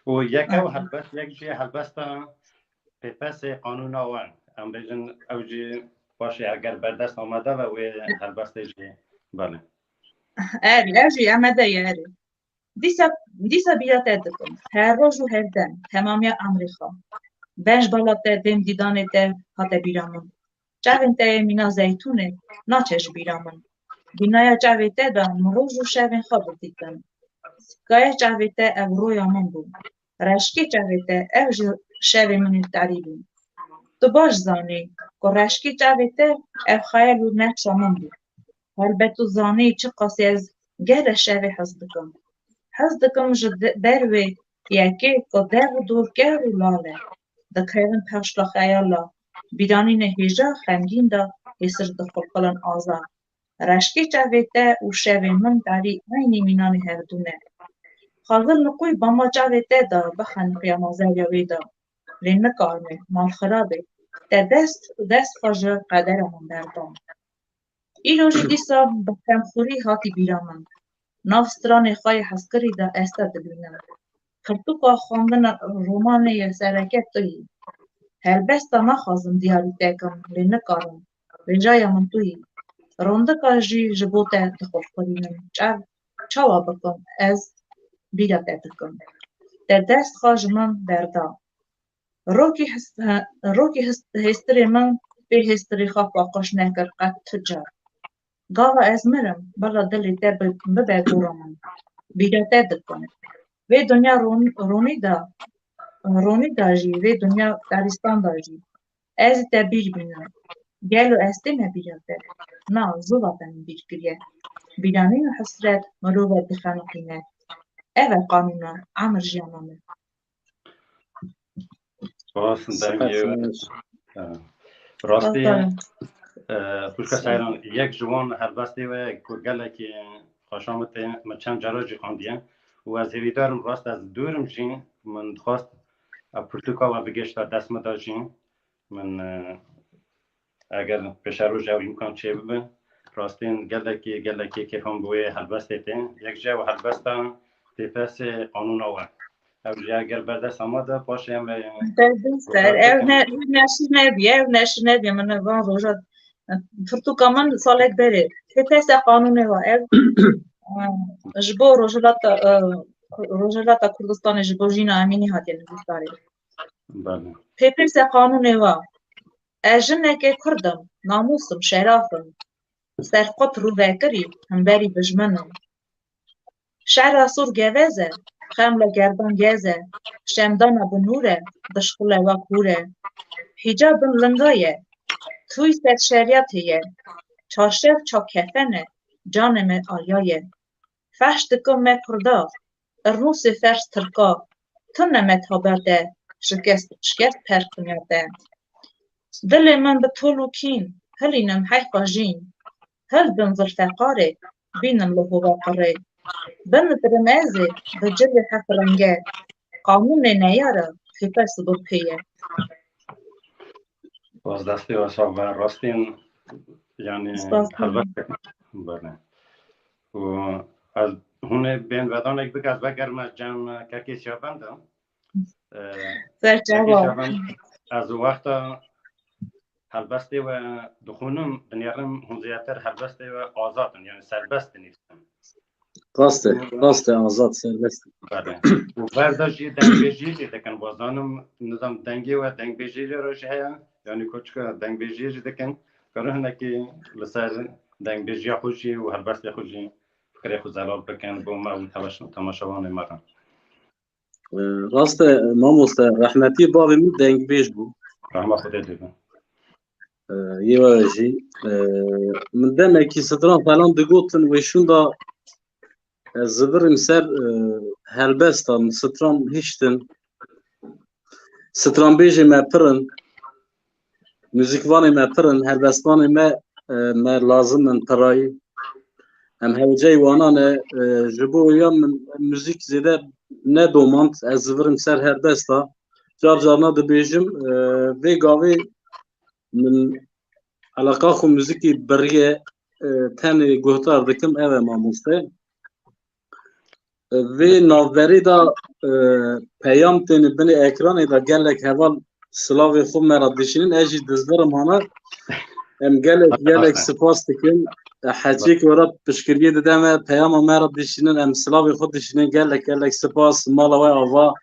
Û yek ew Aha. helbest, yek jî helbesta Pêpesê Qanûna We. Em bêjin, ew jî paşê eger berdest amade ve wê helbestê jî. Belê. Erê, ev jî amade ye, erê. Dîsa, dîsa bîra te dikim. Her roj û her dem, temamiya emrê xwe. Ben ji bala te, dêm dîdanê te hate bîra min. Çavên te yê mîna zeytûnê naçe ji bîra min. Bînaya çavê te de min roj û şevên xwe bidîtin. Sikaya çavê te ev roya min bû. Reşkê çavê te ev ji şevê min ê tarî bûn. Tu baş zanî ku reşkê çavê te ev xeyal û nexşa min bû. Helbet tu zanî çiqas ez gelek şevê hez dikim. Hez dikim ji de-, dervê yekê ku dev û dor kehr û lal e. Dikevin paşla xeyala, bîranînê hêja xemgîn de hêsir dixulqilin aza. Reşkê çavê te û şevê min tarî eynî mînanê hevdû ne. Xazil niqûy bama çavê te de bixeniqiya mazeriya wê de. Lê nikarime, mal xirab e. Te dest, dest xwe ji qedera min berdan. Îro jî dîsa bi xemxurî hatî bîra min. Nav stranê xwe yê hezkirî de ez te dibînim. Pirtûka xwendina romanê yê sereke tu yî. Helbesta naxwazim diyarî te kim, lê nikarim. Vêjaya min tu yî. Rondika jî ji bo te dixulqirînim. Çav, çawa bikim? Ez bîra te dikim. Te dest xwe ji min berda. Rokî his-, he-, rokî his-, hêstirê min pê hêstirê xwe paqij nekir qet tu car. Gava ez mirim, bila dilê te bi-, bibe gora min. Bîra te dikim. Vê dinya ron-, ronî de, ronî de jî, vê dinya tarîstan de jî. Ez te bîr bînim. Gelo ez tême bîra te? Na, zova te min bîr kiriye. Bîranîn û hesret mirove dixeniqîne. Ev e qanûna emir jiyana me. Spas, dengê we. Rastî, e, xwişka Seyran, yek ji wan helbestê we ku gelekî xweşa min tê, min çend cara jî xwendiye û ez hêvîdar im, rast ez dûr im jî, min dixwest ev pirtûka we bigihişta dest min de jî. Min, e, eger pêşerojê ew îmkan çêbibe, rastîn gelekî, gelekî kêfa min bi wê helbestê tê. Yek ji ew helbesta Pêpesê Qanûna We. Ew jî eger berdest amade, paşê em ê Berdest e. Ew ne, ew neşir nebî, ew neşir nebî. Min van roja, pirtûka min salek berê. Pêpesê Qanûnê We. Ev, e, ji bo Rojhilata, e, Rojhilata Kurdistanê ji bo Jîna Emînî hatiye nivîsdarê. Belê. Pêpesê Qanûnê We. Ez jinekê Kurd im, namûs im, şeraf im. Serqot rûvekirî, himberî dijmin im. Şera sor gevez e, xemla gerdan gez e, şemdana bi nûr e, dişxile wek hûr e. Hîca bin linga ye, tûy ser şeriyat heye, çarşev çak kefen e, canê me aliya ye. Fehş dikim me Kurda, irnûsê fers Tirka, tune me tabe te, şikest, şikest per xunya te. Dilê min bi tol û kîn, hilînim heyfa jîn. Hildim zilfeqarê, bînim li hova qirê. Binidirim ez ê, bi cilê heft renge. Qanûnê neyara, xîpe sibir pê ye. Spas, destê we sax be, rastîn, yanî Spas. Helbet, belê. Û ez hûn ê bên vedanek bike, ez vegerime cem Kekê Siyabend de. Ee, Ser Kekê çava. Siyabend, ez wexta helbestê we dixwînim, dinêrim hûn zêdetir helbestê we azad in, yanî serbest dinivîsin. Rast e, rast e, azad, serbest. Belê. Û berda jî dengbêjî jî dikin, bazanim nizam dengê we dengbêjî jî re jî heye, yanî koçika dengbêjî jî dikin, karin hinekî li ser dengbêjiya xwe jî û helbestê xwe jî fikrê xwe zelal bikin bo me û temaş-, temaşevanê me re. Ee, rast e, mamoste, rehmetî bavê min dengbêj bû. Rahma Xwedê dê be. Ee, yê we jî, ee, min demekî stran falan digotin, wê şûnda ez zivirim ser, ee, helbesta min, stran hiştin. Stranbêjê me pir in. Muzîkvanê me pir in, helbestvanê me, e, me lazim in pirayî. Em hewceyî wana ne, e, ji bo ya min muzîk zêde nedomand, ez zivirim ser helbesta. Car carna dibêjim, e, vê gavê min eleqa xwe muzîkî biriye, e, tenê guhdar dikim, ev e mamoste. Vê navberê de, e, peyam tên binê ekranê de gelek heval silavê xwe me re dişînin. Ez jî dizvirim hana. Em gelek, gelek spas dikin. E, heçiyek we re piştgiriyê dide me, peyama me re dişînin. Em silavê xwe dişînin. Gelek, gelek spas. Mala we ava.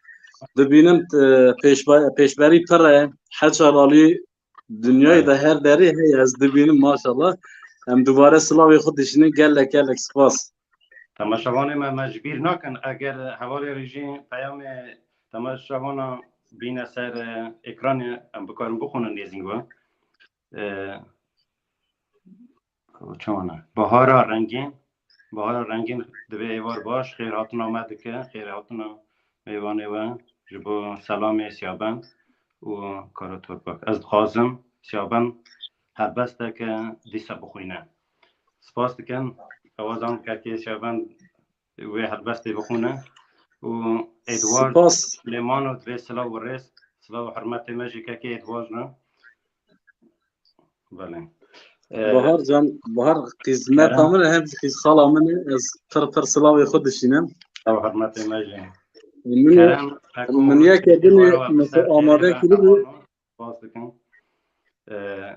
Dibînim, e, pêşbe-, pêşberî pir e. Heçar alî dinyayê de her derê heye. Ez dibînim maşallah. Em dubare silavê xwe dişînin. Gelek, gelek spas. Temaşevanê me, me ji bîr nakin. Eger hevalê rêjî peyamê temaşevana bîne ser, e, ekranê, em bikarin bixwînin nêzîng we. E, çawa ne? Bahara Rengîn, Bahara Rengîn dibê êvar baş, xêr hatina me dike, xêr hatina mêvanê we ji bo selamê Siyabend û Kara Torpak. Ez dixwazim Siyabend helbesteke dîsa bixwîne. Spas dikim. Ewa zam kekê Şaban wê helbestê bixwîne. Û Edward Spas. Lêmano divê silav û rêz, silav û hurmetê me jî kekê Edward ne. Belê. Ee, Bahar can, Bahar qîzmeta Kerem. Min e, hem jî qîz xala min e. Ez pir pir silavê xwe dişînim. Silav û hurmetê me jî. Min, Kerem, Peko, min yeke dinê Edward min xwe amade kiribû. Spas dikim. Ee,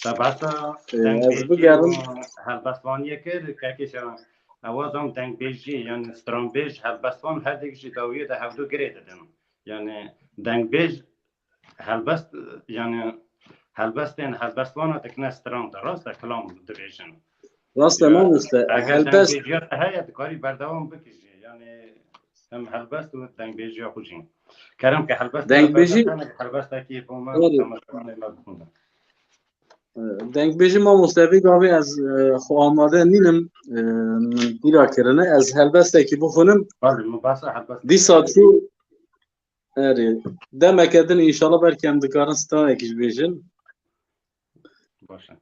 te behsa Ee, ez dengbêjî bigerim. Û helbestvaniyê kir, kekê Şevan. Ewa zam dengbêjî, yani stranbêj, helbestvan her dek jî dawiyê de hevdu girê didin. Yani dengbêj, helbest, yani helbestên, helbestvana dikine stran de, rast e, kilam dibêjin. Rast e, mamoste. Eger helbest dengbêjiya te heye, dikarî berdewam bikî jî. Yani hem helbest û dengbêjiya xwe jî. Kerem ke helbest dengbêjî, helbestekî bo me, temaşevanê me bixwîne. Dengbêjî mamoste, vê gavê ez, e, xwe amade nînim, e, min pîra kirine. Ez helbestekî bixwînim. Belê, min behsa helbest. Dîsa çû, erê, demeke din înşallah belkî em dikarin stranekî jî bêjin. Baş e.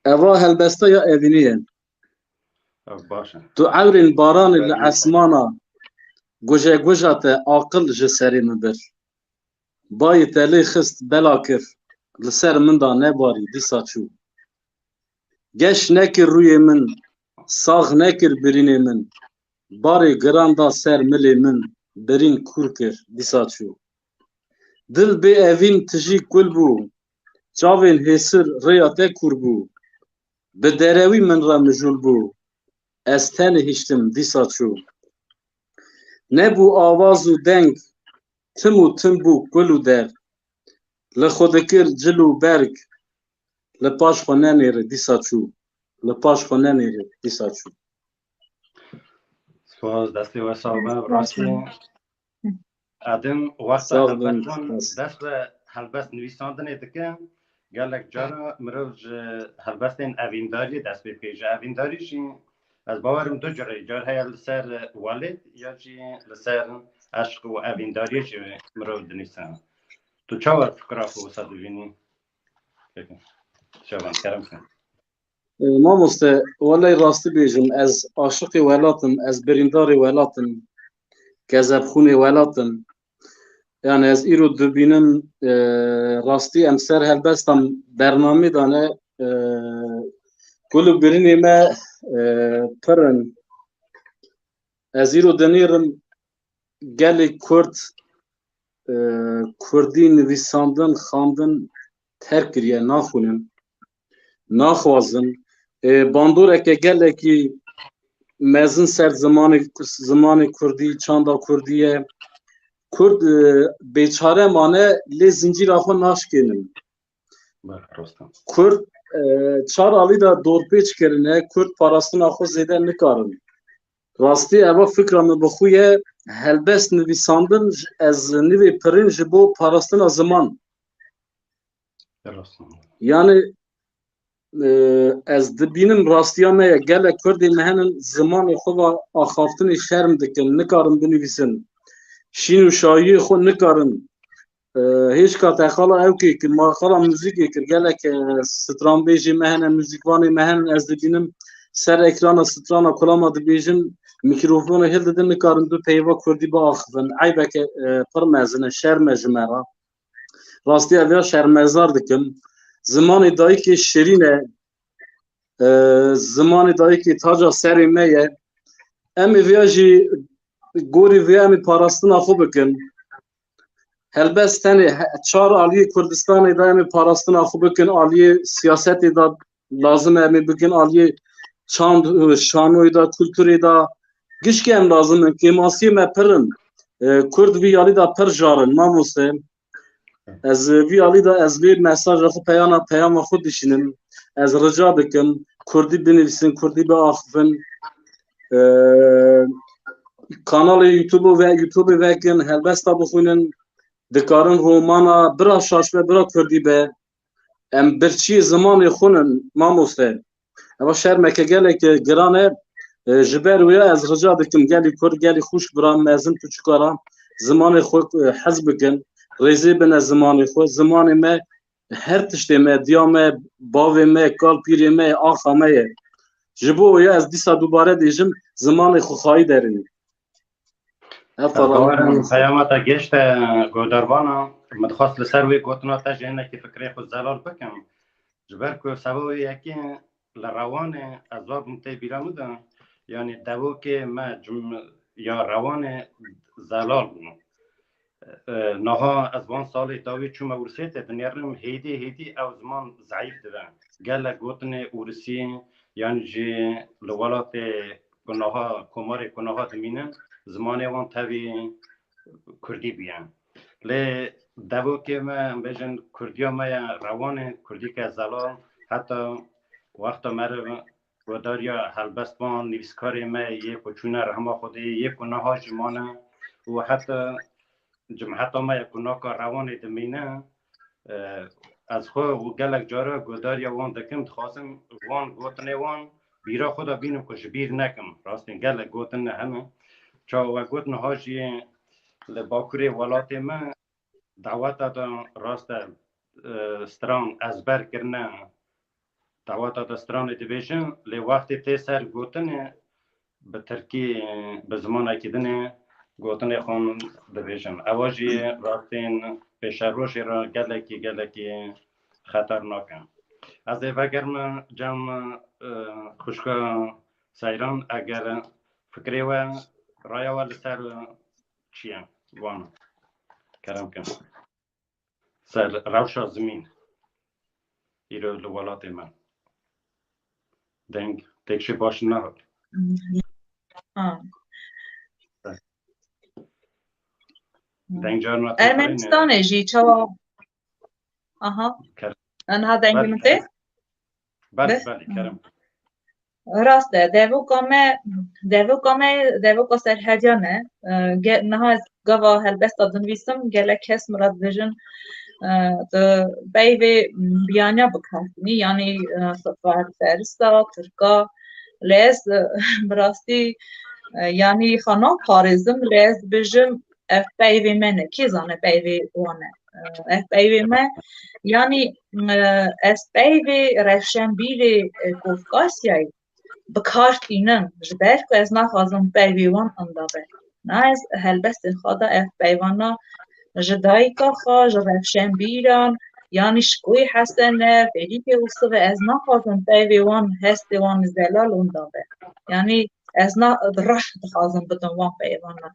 Eva helbesta ya Evînî ye. Ev baş e. Tu ewrên baranê li esmana, gujeguja te aqil ji serê min bir. Bayê te lê xist bela kir, li ser min da nebarî, dîsa çû. Geş nekir rûyê min, sax nekir birînê min. Barê giran da ser milê min, birîn kûr kir, dîsa çû. Dil bê evîn tijî kul bû, çavên hêsir rêya te kûr bû. Bi derewî min re mijûl bû, ez tenê hiştim, dîsa çû. Nebû awaz û deng, tim û tim bû kul û der. Li xwe dikir cil û berg, li paş xwe nenêre, dîsa çû. Li paş xwe nenêre, dîsa çû. Spas, destê we sax be, rastî. Edim wexta helbestvan dest bi helbest nivîsandinê dike. Gelek cara mirov ji helbestên evîndariyê dest pê bike. Ji evîndarî jî ez bawerim du cureyî. Car heye li ser welêt ya jî li ser eşq û evîndariyê jî mirov dinivîse. Tu çawa fikra xwe wisa dibînî? Peki. Şevan, kerem ke. E, mamoste, welay rastî bêjim, ez aşiqê welat im, ez birîndarê welat im, kezebxûnê welat im. Yani ez îro dibînim, e, rastî em ser helbestan bernamê dane, e, kul û birînê me, e, pir in. Ez îro dinêrim gelê Kurd, e, Kurdî nivîsandin, xwendin terk kiriye, naxwînin, naxwazin. E, bandoreke gelekî mezin ser zimanê, zimanê Kurdî, çanda Kurdî ye. Kurd, e, bêçare mane, lê zincîra xwe naşkênin. Belê, rast e. Kurd, e, çar alî de dorpêç kirine, Kurd parastina xwe zêde nikarin. Rastî eva fikra min bi xwe ye, helbest nivîsandin, ez nivê pirin ji bo parastina ziman. Rast e. Yani, e, ez dibînim rastiya me ye, gelek Kurdê me henin zimanê xwe ve axaftinê şerm dikin, nikarin binivîsin. Şîn û şahiyê xwe nikarin E, hêşka te xala ew kê kir, ma xala muzîkê kir. Gelek, e, stranbêjê me hene, muzîkvanê me hene, ez dibînim ser ekrana strana kulama dibêjin, mîkrofonê hildidin, nikarin du peyva kurdî biaxivin. Eybeke, e, pir mezin e, şerm e ji me re. Rastî ev ya şermezar dikim. Zimanê dayikê şirîn e. E, zimanê dayikê taca serê me ye. Em ê viya jî gorî viya em ê parastina xwe bikin. Helbest tenê he-, çar aliyê Kurdistanê de em ê parastina xwe bikin, aliyê siyasetê de lazim e em ê bikin, aliyê çand, şanoyê de, kulturê de. Gişkî em lazim in. Kêmasiyê me pir in. E, Kurd vî alî de pir jar in, mamoste. Ez vî alî de ez vê mesaja xwe peyana, peyama xwe dişînim. Ez rica dikim, Kurdî binivîsin, Kurdî biaxivin. E, kanalê YouTube ve YouTube vekin, helbesta bixwînin, dikarin romana, bira şaş be, bira Kurdî be. Em birçiyê zimanê xwe nin, mamoste. Eva şermeke gelek giran e. E, ji ber wê ez rica dikim gelî Kurd, gelî xwişk bira mezin tu çikara zimanê xwe, e, hez bikin. Rêzê bine zimanê xwe. Zimanê me her tiştê me, diya me, bavê me, kal pîrê me, axa me ye. Ji bo wê ez dîsa dubare dêjim, zimanê xwe xayî derînî. Ev Bawerim peyama te gêşte guhdarvana. Min dixwest li ser wê gotina te jî hinekî fikrê xwe zelal bikim. Ji ber ku seba wê yekê li Rewanê ez va bûm tê bîra min de, yanî devokê me cim-, ya Rewanê zelal bû. E, niha ez van salê dawî çûme Ûrsiyetê dinêrim, hêdî hêdî ew ziman zeîf dibe. Gelek gotinê Ûrisî, yan jî li welatê ku niha, komarê ku niha dimînin, zimanê wan tevî Kurdî bûye. Lê devokê me, em bêjin, Kurdiya me ye Rewanê, Kurdîke zelal, heta wexta meriv guhdariya helbestvan, nivîskarê me yê ku çûne rehma Xwedê, yê ku niha jî mane û heta cimheta me ye ku naka Rewanê dimîne, e, ez xwe û gelek cara guhdariya wan dikim, dixwazim wan gotinê wan bîra xwe de bînim ku ji bîr nekim. Rastîn gelek gotin hene. Çawa we got niha jî li bakurê welatê me daweta de rast e, e, stran ezber kirine, daweta de stranê dibêjin, lê wextê tê ser gotinê bi tirkî, bi zimanekî dinê gotinê xwe dibêjin. Ewa jî rastîn pêşerojê re gelekî, gelekî xeternak e. Ez ê vegerime cem, e, xwişka Seyran, eger fikrê we, raya we li ser çi ye? Wan kerem kin. Ser rewşa zimîn îro li welatê me. Deng, têkşê baş nehat. Ha. Deng carna tê Ermenistanê jî çawa? Aha. Ker- Enha dengê Belê, min tê? kerem. Belê, Be- belê, kerem. Rast e, devoka me, devoka me, devoka serhediyan e. E, ge-, niha ez gava helbesta dinivîsim, gelek kes min re dibêjin, e, tu peyvê biyaniya bikartînî, yanî, e, fa-, farisa, tirka, lê ez, e, bi rastî, e, yanî xwe naparêzim, lê ez dibêjim, ev peyvê me ne, kê zane peyvê wan e. E, ev peyvê me, yanî, e, ez peyvê rewşenbîrê, e, Kafkasyayê bi kar tînim, ji ber ku ez naxwazim peyvê wan inda be. Na ez helbestên xwe de ev peyvana ji dayika xwe, ji rewşenbîran, yanî Şikoyê Hesene, Fêlîkê Ûsive, ez naxwazim peyvê wan, hestê wan zelal inda be. Yanî ez na, reh dixwazim bidim wan peyvana.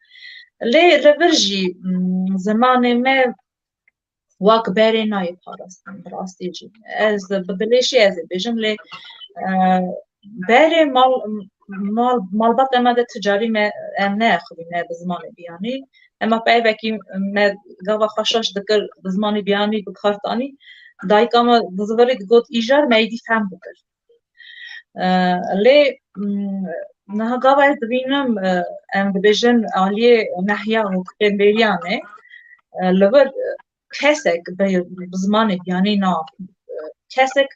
Lê li vir jî, mm, zimanê me wek berê nayê parastin, bi rastî jî. Ez bi bilêşî ez ê bêjim, lê, e, berê mal, mal, malbata me de tu carî me, em neaxivîne bi zimanê biyanî. Ema peyvekî me gava xwe şaş dikir, bi zimanê biyanî bi kar tanî. Dayika me bi zivirî digot îjar, me êdî fehm dikir. E, lê, mm, niha gava ez dibînim, e, em dibêjin aliyê Nehya û Kitênbêriyanê, e, li vir, e, kesek bi, bi zimanê biyanî na, e, kesek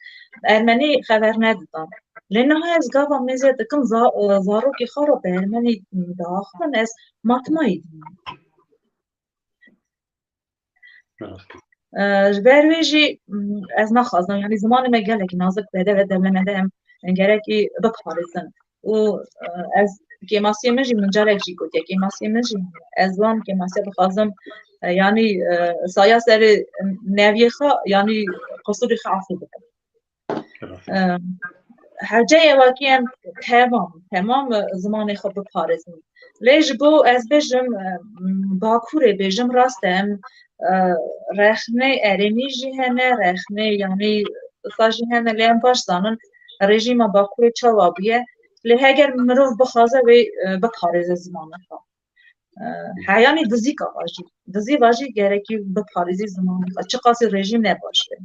ermenî xeber nedidan. Lê niha ez gava mêze dikim za-, e, zarokê xwe re bi ermenî diaxivin, ez matmayî dibînim. Ji ber wê jî ez naxwazim, yanî zimanê me gelekî nazik bede ve demê me de em gerekî biparêzin. Û ez kêmasiyê min jî min carek jî gotiye, kêmasiyê min jî ez wan kêmasiya dixwazim, yanî saya serê neviyê xwe, yanî qisûrê xwe efû bikim. Hewceyê wekî em temam, temam zimanê xwe biparêzin. Lê ji bo ez bêjim, Bakurê bêjim, rast e, em rexnê erênî jî hene, rexnê yanî sa jî hene, lê em baş zanin rejîma Bakurê çawa bûye. Lê heger mirov bixwaze wê biparêze zimanê xwe. Heyanî dizîka va jî. Dizî va jî gerekî biparêzî zimanê xwe. Çiqasî rejîm ne baş be.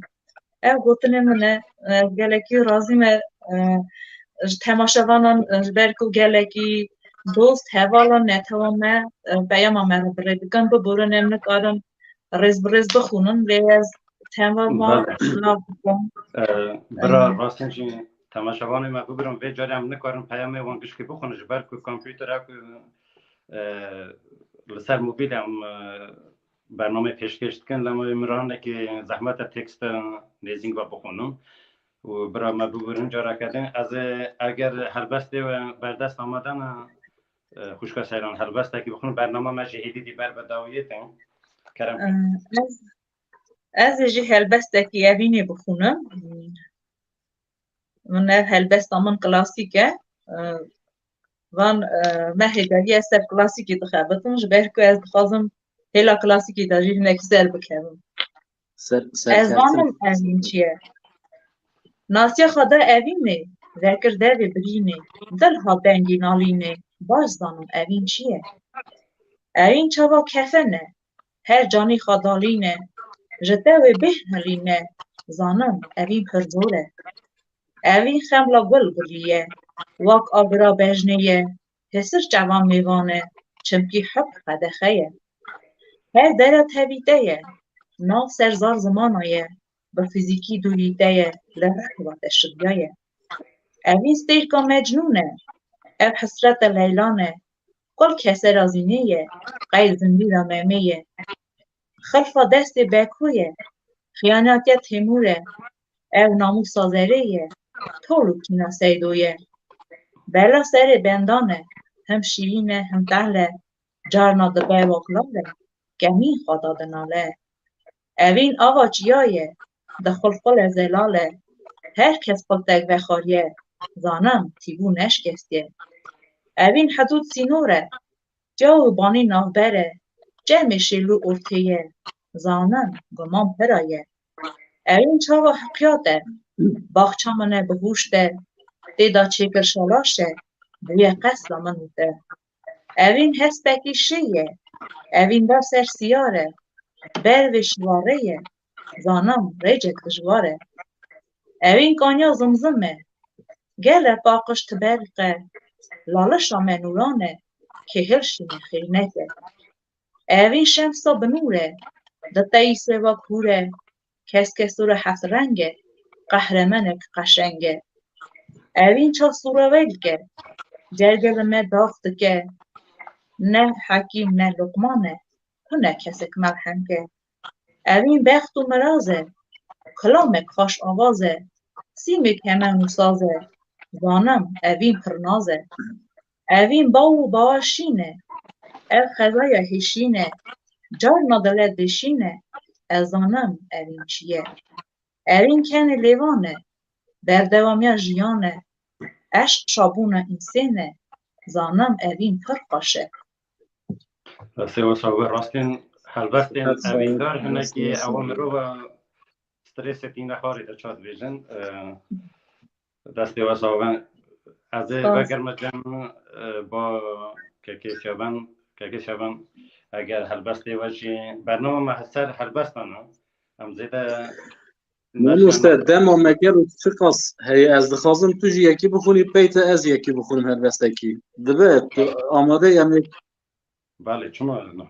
Ev gotinê min e. Ez gelekî razî me ji temaşevanan, ji ber ku gelekî dost, hevalan, netewa me peyama me re bi rê dikin, biborin em nikarin rêz bi rêz bixwînin, lê ez temva van lav bikim. Bira, rastîn jî temaşevanê me bibirin, vê carê em nikarin peyamê wan gişkî bixwînin, ji ber ku kompûtera ku li ser mobîl em bernameyê pêşkêş dikin, lema wê min re hinekî zehmet e teksta nêzîng ve bixwînim û bira me bibirin careke din. Ez ê eger helbestê we berdest amade ne, xwişka Seyran, helbestekî bixwînim, bernama me jî hêdî dî ber bi dawiyê tên. Kerem. Ez, ez ê jî helbestekî evînê bixwînim. Min ev helbesta min klasîk e. Van mehê deriyê ez ser klasîkê dixebitim, ji ber ku ez dixwazim hêla klasîkê de jî hinekî ser bikevim. Ez zanim evîn çi ye. Nasiya xwe da evînê, vekir devê birînê, dil ha dengê nalînê, baş zanim evîn çi ye. Evîn çava kefene, her canî xwe dalîne, ji te wê bêhn hilîne, zanim evîn pir zor e. Evîn xemla gul gulî ye, wak agira bejnê ye, hêsir çevan mêvan e, çimkî hub qedexe ye. Her dera tevî te ye, nav ser zar zimana ye, bi fîzîkî dûrî te ye, li rih ve te şiviya ye. Evîn stêrka Mecnûn e, ev hesreta Leylan e, Kul kesera Zînê ye, qey zindîra Memê ye. Xilfa destê Beko ye, xiyanetiya Têmûr e, ew namûsa Zerê ye, tol û kîna Seydo ye. Bela serê bendan e, him şîrîn e, him tehl e, carna dibe wek lal e, kemîn xwe da dinale. Evîn ava çiya ye, di xulxul e zelal e, her kes xultek vexwariye, zanim tîbû neşkestiye. Evîn hidûd sînor e, çaw û banî navber e, çemê şêl û ortê ye, zanim guman pira ye. Evîn çava heqiyat e, baxça min e bi hûş de, tê de çêkir şalaş e, bûye qesra min û te. Evîn hespekî şî ye, evîn da ser siyar e, ber vê şivarê ye, zanim rêcek dijwar e. Evîn kanya Zimzim e, gele paqij tiberq e, lalişa me nûran e, kê hilşîne xêr neke. Evîn şemsa bi nûr e, di teyîsê wek hûr e, kes kesûre heft reng e, qehremenek qeşeng e. Evîn ça sûrevelk e, cerge li me dax dike, ne hekîm ne Luqman e, hune kesek melhem ke. Evîn bext û miraz e, kilamek xweş avaz e, sîmê kemen û saz e, zanim evîn pirnaz e. Evîn baw û bawa şîn e, ev xezaya hêşîn e, carna dile dêşîn e, ez zanim evîn çi ye. Evîn kenê lêvan e, berdewamiya jiyan e, eşq şabûna însên e, zanim evîn pir xweş e. Sêwasa we rastên helbestên evîndar hinekî ewa mirova stresê tîne xwarê de ça dibêjin. Destê we sax be. Ez ê vegerme cem ba kekê Şevan, kekê Şevan, eger helbestê we jî bernama me ser helbestan e. Em zêde Mamoste, dema me gelo çiqas heye, ez dixwazim tu jî yekî bixwînî, pey te ez yekî bixwînim helbestekî. Dibe tu amade ye em ê Belê, çima ne?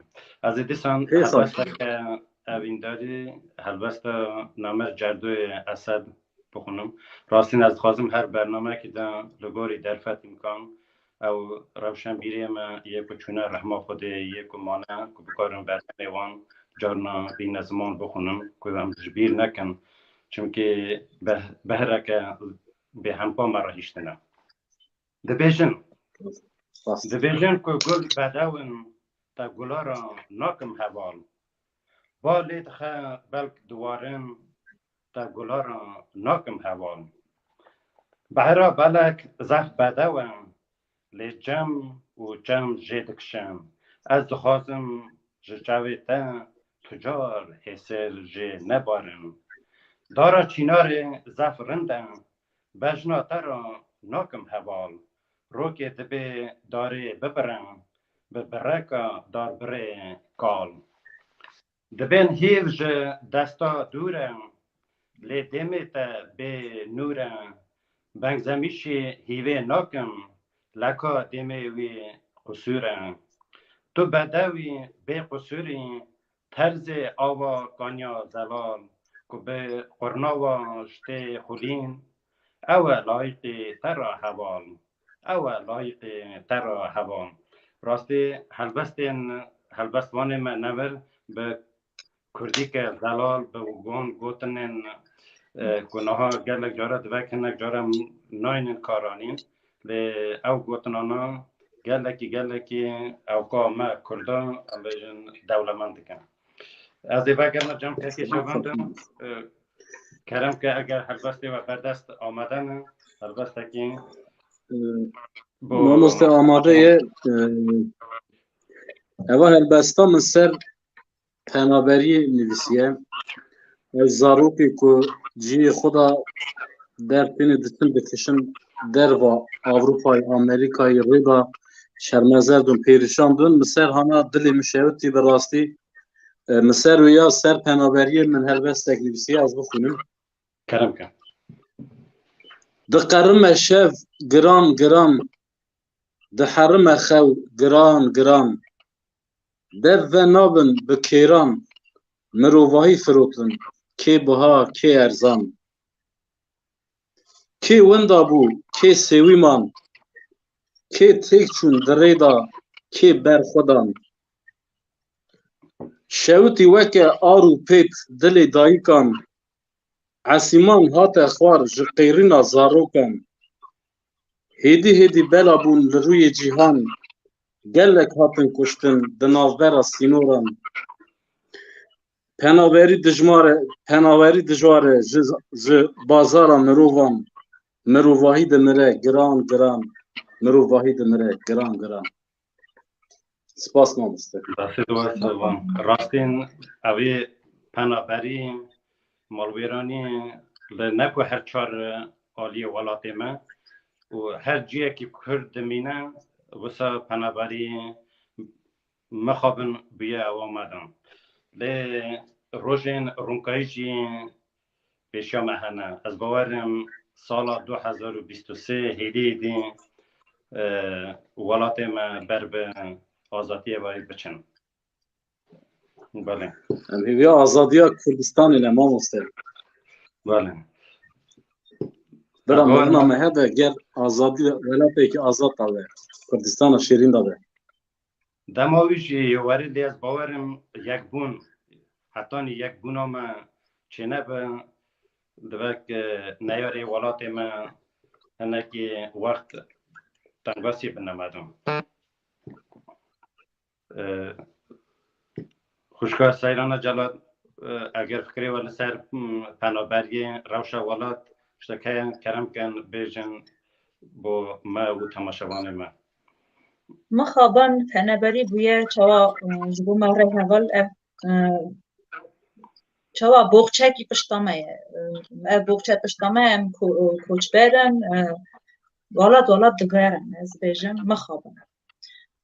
Ez ê dîsan helbesteke evîndarî, helbesta Namir Cerdoyê Esed bixwînim. Rastîn ez dixwazim her bernameyekî de li gorî derfet îmkan ew rewşenbîriyê me yê ku çûne rehma Xwedê yê ku mane ku bikarin bernameyê wan carna bîne ziman bixwînim, ku em ji bîr nekin. Çimkî beh-, behreke bêhempa me re hiştine. Dibêjin, dibêjin ku gul bedew in, te gula re nakim heval. Ba lê dixe belk diwarin, te gula re nakim heval. Behra belek zehf bedew e, lê cem û cem jê dikişe. Ez dixwazim ji çavê te tu car hêsêr jê nebarin. Dara çînarê zehf rind e, bejna te re nakim heval. Rokê dibê darê bibire, bi bireka darbirê kal. Dibên hîv ji desta dûr e, lê dêmê te bê nûr e. Bengzemîşî hîvê nakim, leka dêmê wî qusûr e. Tu bedewî bê qusûrî, terzê ava kanya zelal, ku bi qurnawa ji tê xulîn, ew e layîqî te re heval, ew e layîqî te re heval. Rastî helbestên, helbestvanê me nemir bi kurdîke zelal, bi wan gotinên, e, ku niha gelek cara divek hinek cara naynin karanîn, lê ew gotinana gelekî, gelekî ewka me kurda, em bêjin, dewlemend dikin. Ez ê vegerime cem kekê şevendin, e, kerem ke eger helbestê we berdest amade ne, helbestekî Ee, bo Mamoste amade ye. Ee, eva helbesta min ser penaberiyê nivîsiye. Ez zarokê ku cihê xwe da dertêne diçin dikişin derva Avrupayê, Amerîkayê rê da şermezerd in, pêrîşan bin. Min ser hana dilê min şewitî bi rastî. Ee, min ser wê ya ser penaberiyê min helbestek nivîsiye, ez bixwînim. Kerem ke. Diqerime şev giran giran, diherime xew giran giran. Dev ve nabin bi kêran, mirovahî firotin, kê biha, kê erzan. Kê winda bû, kê sêwî man, kê têk çûn di rê da, kê ber xwe dan. Şewitî weke ar û pêt dilê dayikan, Esîman hate xwar ji qêrîna zarokan. Hêdî hêdî bela bûn li rûyê cîhan, gelek hatin kuştin di navbera sînoran. Penaberî dijmar e, penaberî dijwar e ji, ji bazara mirovan. Mirovahî dimire giran giran. Mirovahî dimire giran giran. Spas mamoste. Destê te baş be. Rastîn evê penaberî, malwêranî li ne ku her çar aliyê welatê me û her ciyekî Kurd dimîne, wisa penaberî mixabin bûye ewa me de. Lê rojên rûnkayî jî pêşiya me hene. Ez bawer im sala du hezar û bîst û sê hêdî hêdî, e, welatê me ber bi azadiyê ve biçin. Belê. Em hêviya azadiya Kurdistanê ne mamoste. Belê. Bira Ez bawer mirina im me hebe ger azadî, welatekî azad dabe, Kurdistana şêrîn dabe. Dema wî jî werê lê ez bawer im yekbûn, hetanî yekbûna me çênebe, divek, e, neyarê welatê me hinekî wext tengbasî bine me de. E, xwişka Seyrana Celal, e, eger fikrê we li ser, m, penaberiyê, rewşa welat, tiştek heye, kerem kin bêjin bo me û temaşevanê me. Mixabin penaberî bûye çawa, e, ji bo me rê heval ev, e, çawa boxçekî pişta me ye. E, ev boxçe pişta me em ko-, koçber in, e, welat welat digerin, ez dibêjim mixabin.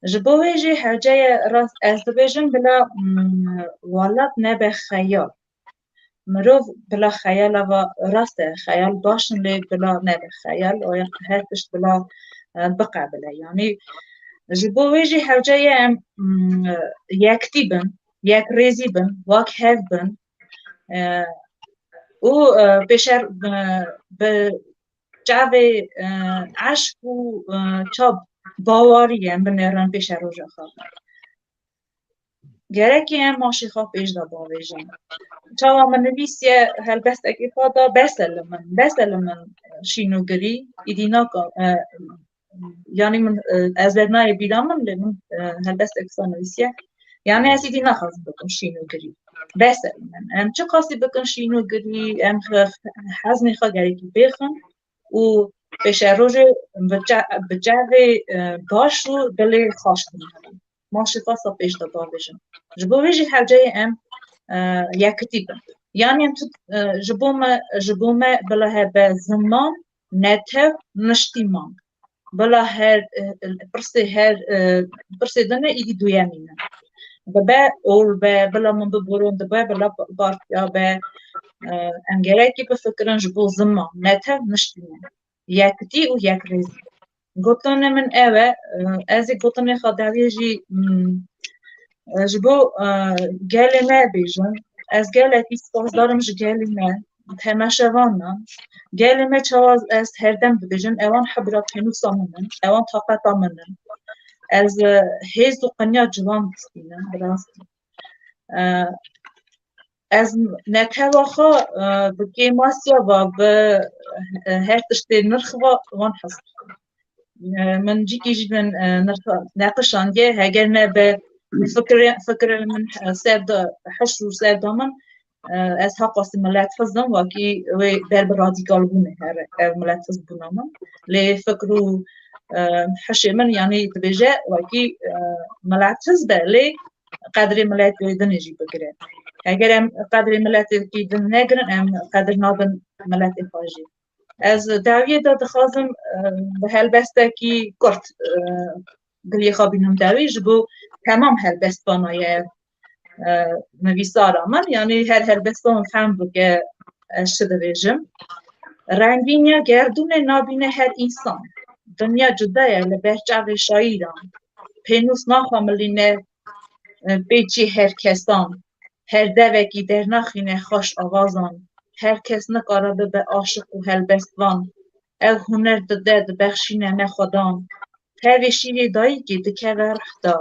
Ji bo wê jî hewce ye rast ez dibêjim bila, mm, welat nebe xeyal. Mirov bila xeyala va rast e, xeyal baş in lê bila nebe xeyal, oya her tişt bila, e, biqebile. Yanî ji bo wê jî hewce ye em, mm, yektî bin, yekrêzî bin, wak hev bin, e, û, e, pêşer, e, bi çavê, e, eşq û, e, çav bawerî em binêrin pêşeroja xwe. Gerekê em maşê xwe pêş de bavêjin. Çawa min nivîsiye helbestekê xwe da bes e li min, bes e li min şîn û girî, îdî naka, e, yanî min, e, ez dernayê bîra min, lê min, e, helbestek wisa nivîsiye. Yanî ez îdî naxwazim bikim şîn û girî. Bes e li min. Em çi qasî bikin şîn û girî, em xe-, heznê xwe gerekî pêxin û pêşerojê bi çe-, bi çavê, e, baş û dilê xweş bin. Maşê xwe sa pêş de bavêjin. Ji bo vê jî hewceyê em, e, yekitî bin. Yanî em tu, e, ji bo me, ji bo me bila hebe ziman, netew, niştîman. Bila her, e, pirsê her, e, pirsê din e, îdî duyemî ne. Dibe ol be, bila min biborin dibe, bila partiya be, e, em gerekî bifikirin ji bo ziman, netew, niştîman. Yekitî û yekrêzî. Gotinê min ew e, e, ez ê gotinê xwe dawiyê jî, mm, e, ji bo, e, gelê me bêjim. Ez gelekî spasdar im ji gelê me, temaşevanan. Gelê me çawa ez herdem dibêjim, ewan hebra pênûsa min in, ewan taqeta min in. Ez, e, hêz û qinya ciwan distînim, bi rastî. E, ez netewa xwe, e, bi kêmasiya ve, bi, e, her tiştê nirx ve wan hez dikim. E, min cîkî jî min, e, nirx neqişandiye, heger ne bi fikirê, fikirê min, e, ser de, hişr û ser de min, e, ez heqasî milet hizim, wekî wê ber bi radîkal bûnê here, ev milet hiz bûna min. Lê fikir û, e, hişê min, yanî dibêje, wekî, e, milet hiz be, lê qedrê miletê dinê jî bigire. Eger em qedrê miletê din negirin, em qedir nadin miletê xwe jî. Ez dawiyê de dixwazim, e, bi helbestekî kurt, e, giliyê xwe bînim dawî, ji bo temam helbestvana ye, e, nivîsara min, yanî her helbestvan fehm bike ez çi dibêjim. Rengîniya gerdûnê nabîne her însan. Dinya cuda ye li ber çavê şaîran. Pênûs naxemilîne, e, pêçî her kesan. Her devekî dernaxîne xweş avazan. Her kes nikare bibe aşiq û helbestvan. Ew huner dide, dibexşîne me xwedan. Tevê şîrê dayikê dikeve rih de.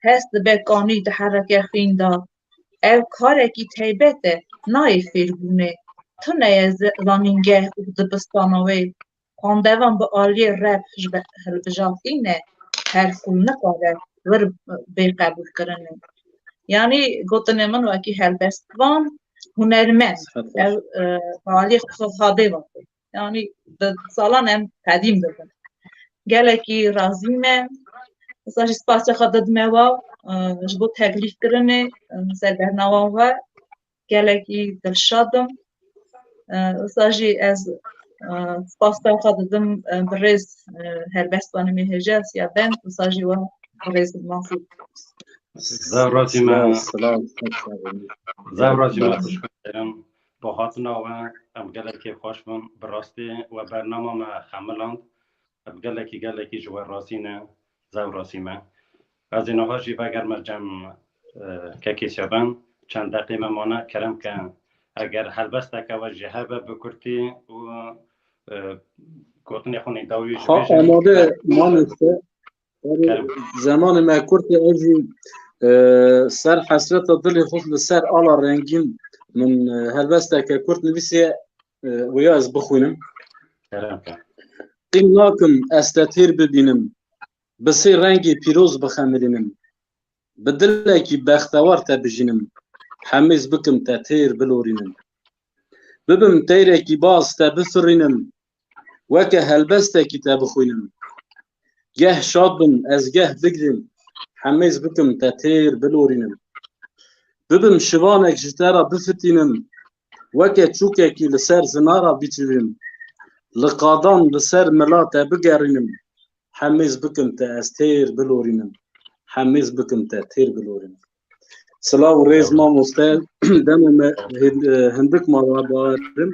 Hest dibe kanî diherike xwîn de. Ev karekî teybet e, nayê fêrbûnê. Tune ye ze-, zanîngeh û dibistana wê. Xwendevan bi aliyê rep ji be-, hilbijartî ne, her xul nikare wir bê qebûlkirinê. Yanî gotinê min wekî helbestvan, hunermend. Sifet xweş. Ev, e, bi aliyê xwe xadê ve. Yanî bi salan em qedîm dibin. Gelekî razî me. Wisa jî spasiya xwe didime we, e, ji bo teklîfkirinê, e, ser bernameya we. Gelekî dilşad im. E, wisa jî ez, e, spasiya xwe didim, e, birêz, e, helbestvanê me hêja siya ben, wisa jî we birêz Masî. Zew razî me. Silav, silav, silav. Zew razî me, xwişka kerim. Bi hatina we em gelekî xweş bûn. Bi rastî we bernama me xemiland. Em gelekî, gelekî ji we razî ne. Zew razî me. Ez ê niha jî vegerme cem, e, kekê Şeben. Çend deqê me mane, kerem ke eger helbesteke we jî hebe bi kurtî û, e, gotinê xwe nî dawî ji Ha, vê jî amade mamoste. Kerem. Zemanê me kurt e, ez jî, e, ser hesreta dilê xwe li ser ala rengîn min, e, helbesteke kurt nivîsiye, e, wêya ez bixwînim. Kerem ke. Qîm nakim ez te têr bibînim, bi sê rengê pîroz bixemilînim. Bi dilekî bextewar te bijînim, hemêz bikim te têr bilorînim. Bibim teyrekî baz te bifirînim, weke helbestekî te bixwînim. Geh şad bim, ez geh bigrim, hemêz bikim te têr bilorînim. Bibim şivanek ji te re bifitînim, weke çûkekî li ser zinara bîçivînim. Li qadan li ser mila te bigerînim, hemêz bikim te ez têr bilorînim. Hemêz bikim te têr bilorînim. Silav û rêz mamoste, dema me hin-, hindik ma bawerim.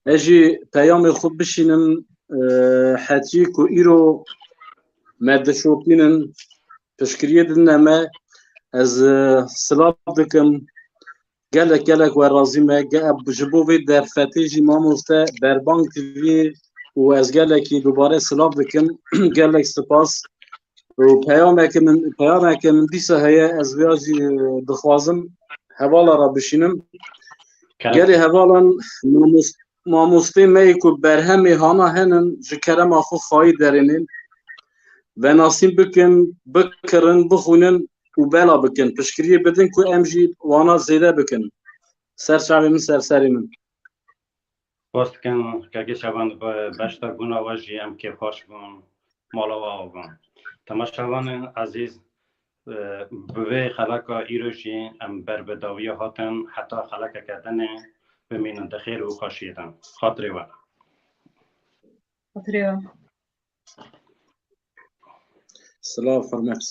Ez jî peyamê xwe bişînim, e, hetî ku îro me dişopînin, piştgiriyê didine me, ez, e, silav dikim. Gelek, gelek we razî me. Ge-, ji bo vê derfetê jî mamoste Berbang T V û ez gelekî dubare silav dikim. Gelek spas. û peyameke min, peyameke min dîsa heye, ez vêya jî, e, dixwazim hevala re bişînim. Kerem. Gelê hevalan mamos-, mamostê me yê ku berhemê hana henin, ji kerema xwe xayî derênin. Venasîn bikin, bikirin, bixwînin û bela bikin. Piştgiriyê bidin ku em jî wana zêde bikin. Ser çavê min, ser serê min. Spas dikim, Kekê Şaban, bi beşdarbûna we jî em kêfxweş bûn, mala we ava. Temaşevanên ezîz, e, bi vê xeleka îro jî em ber bi dawiya hatin, heta xelekeke dinê bimînin di xêr û xweşiyê de. Xatirê we. Xatirê we. Silav, hurmet.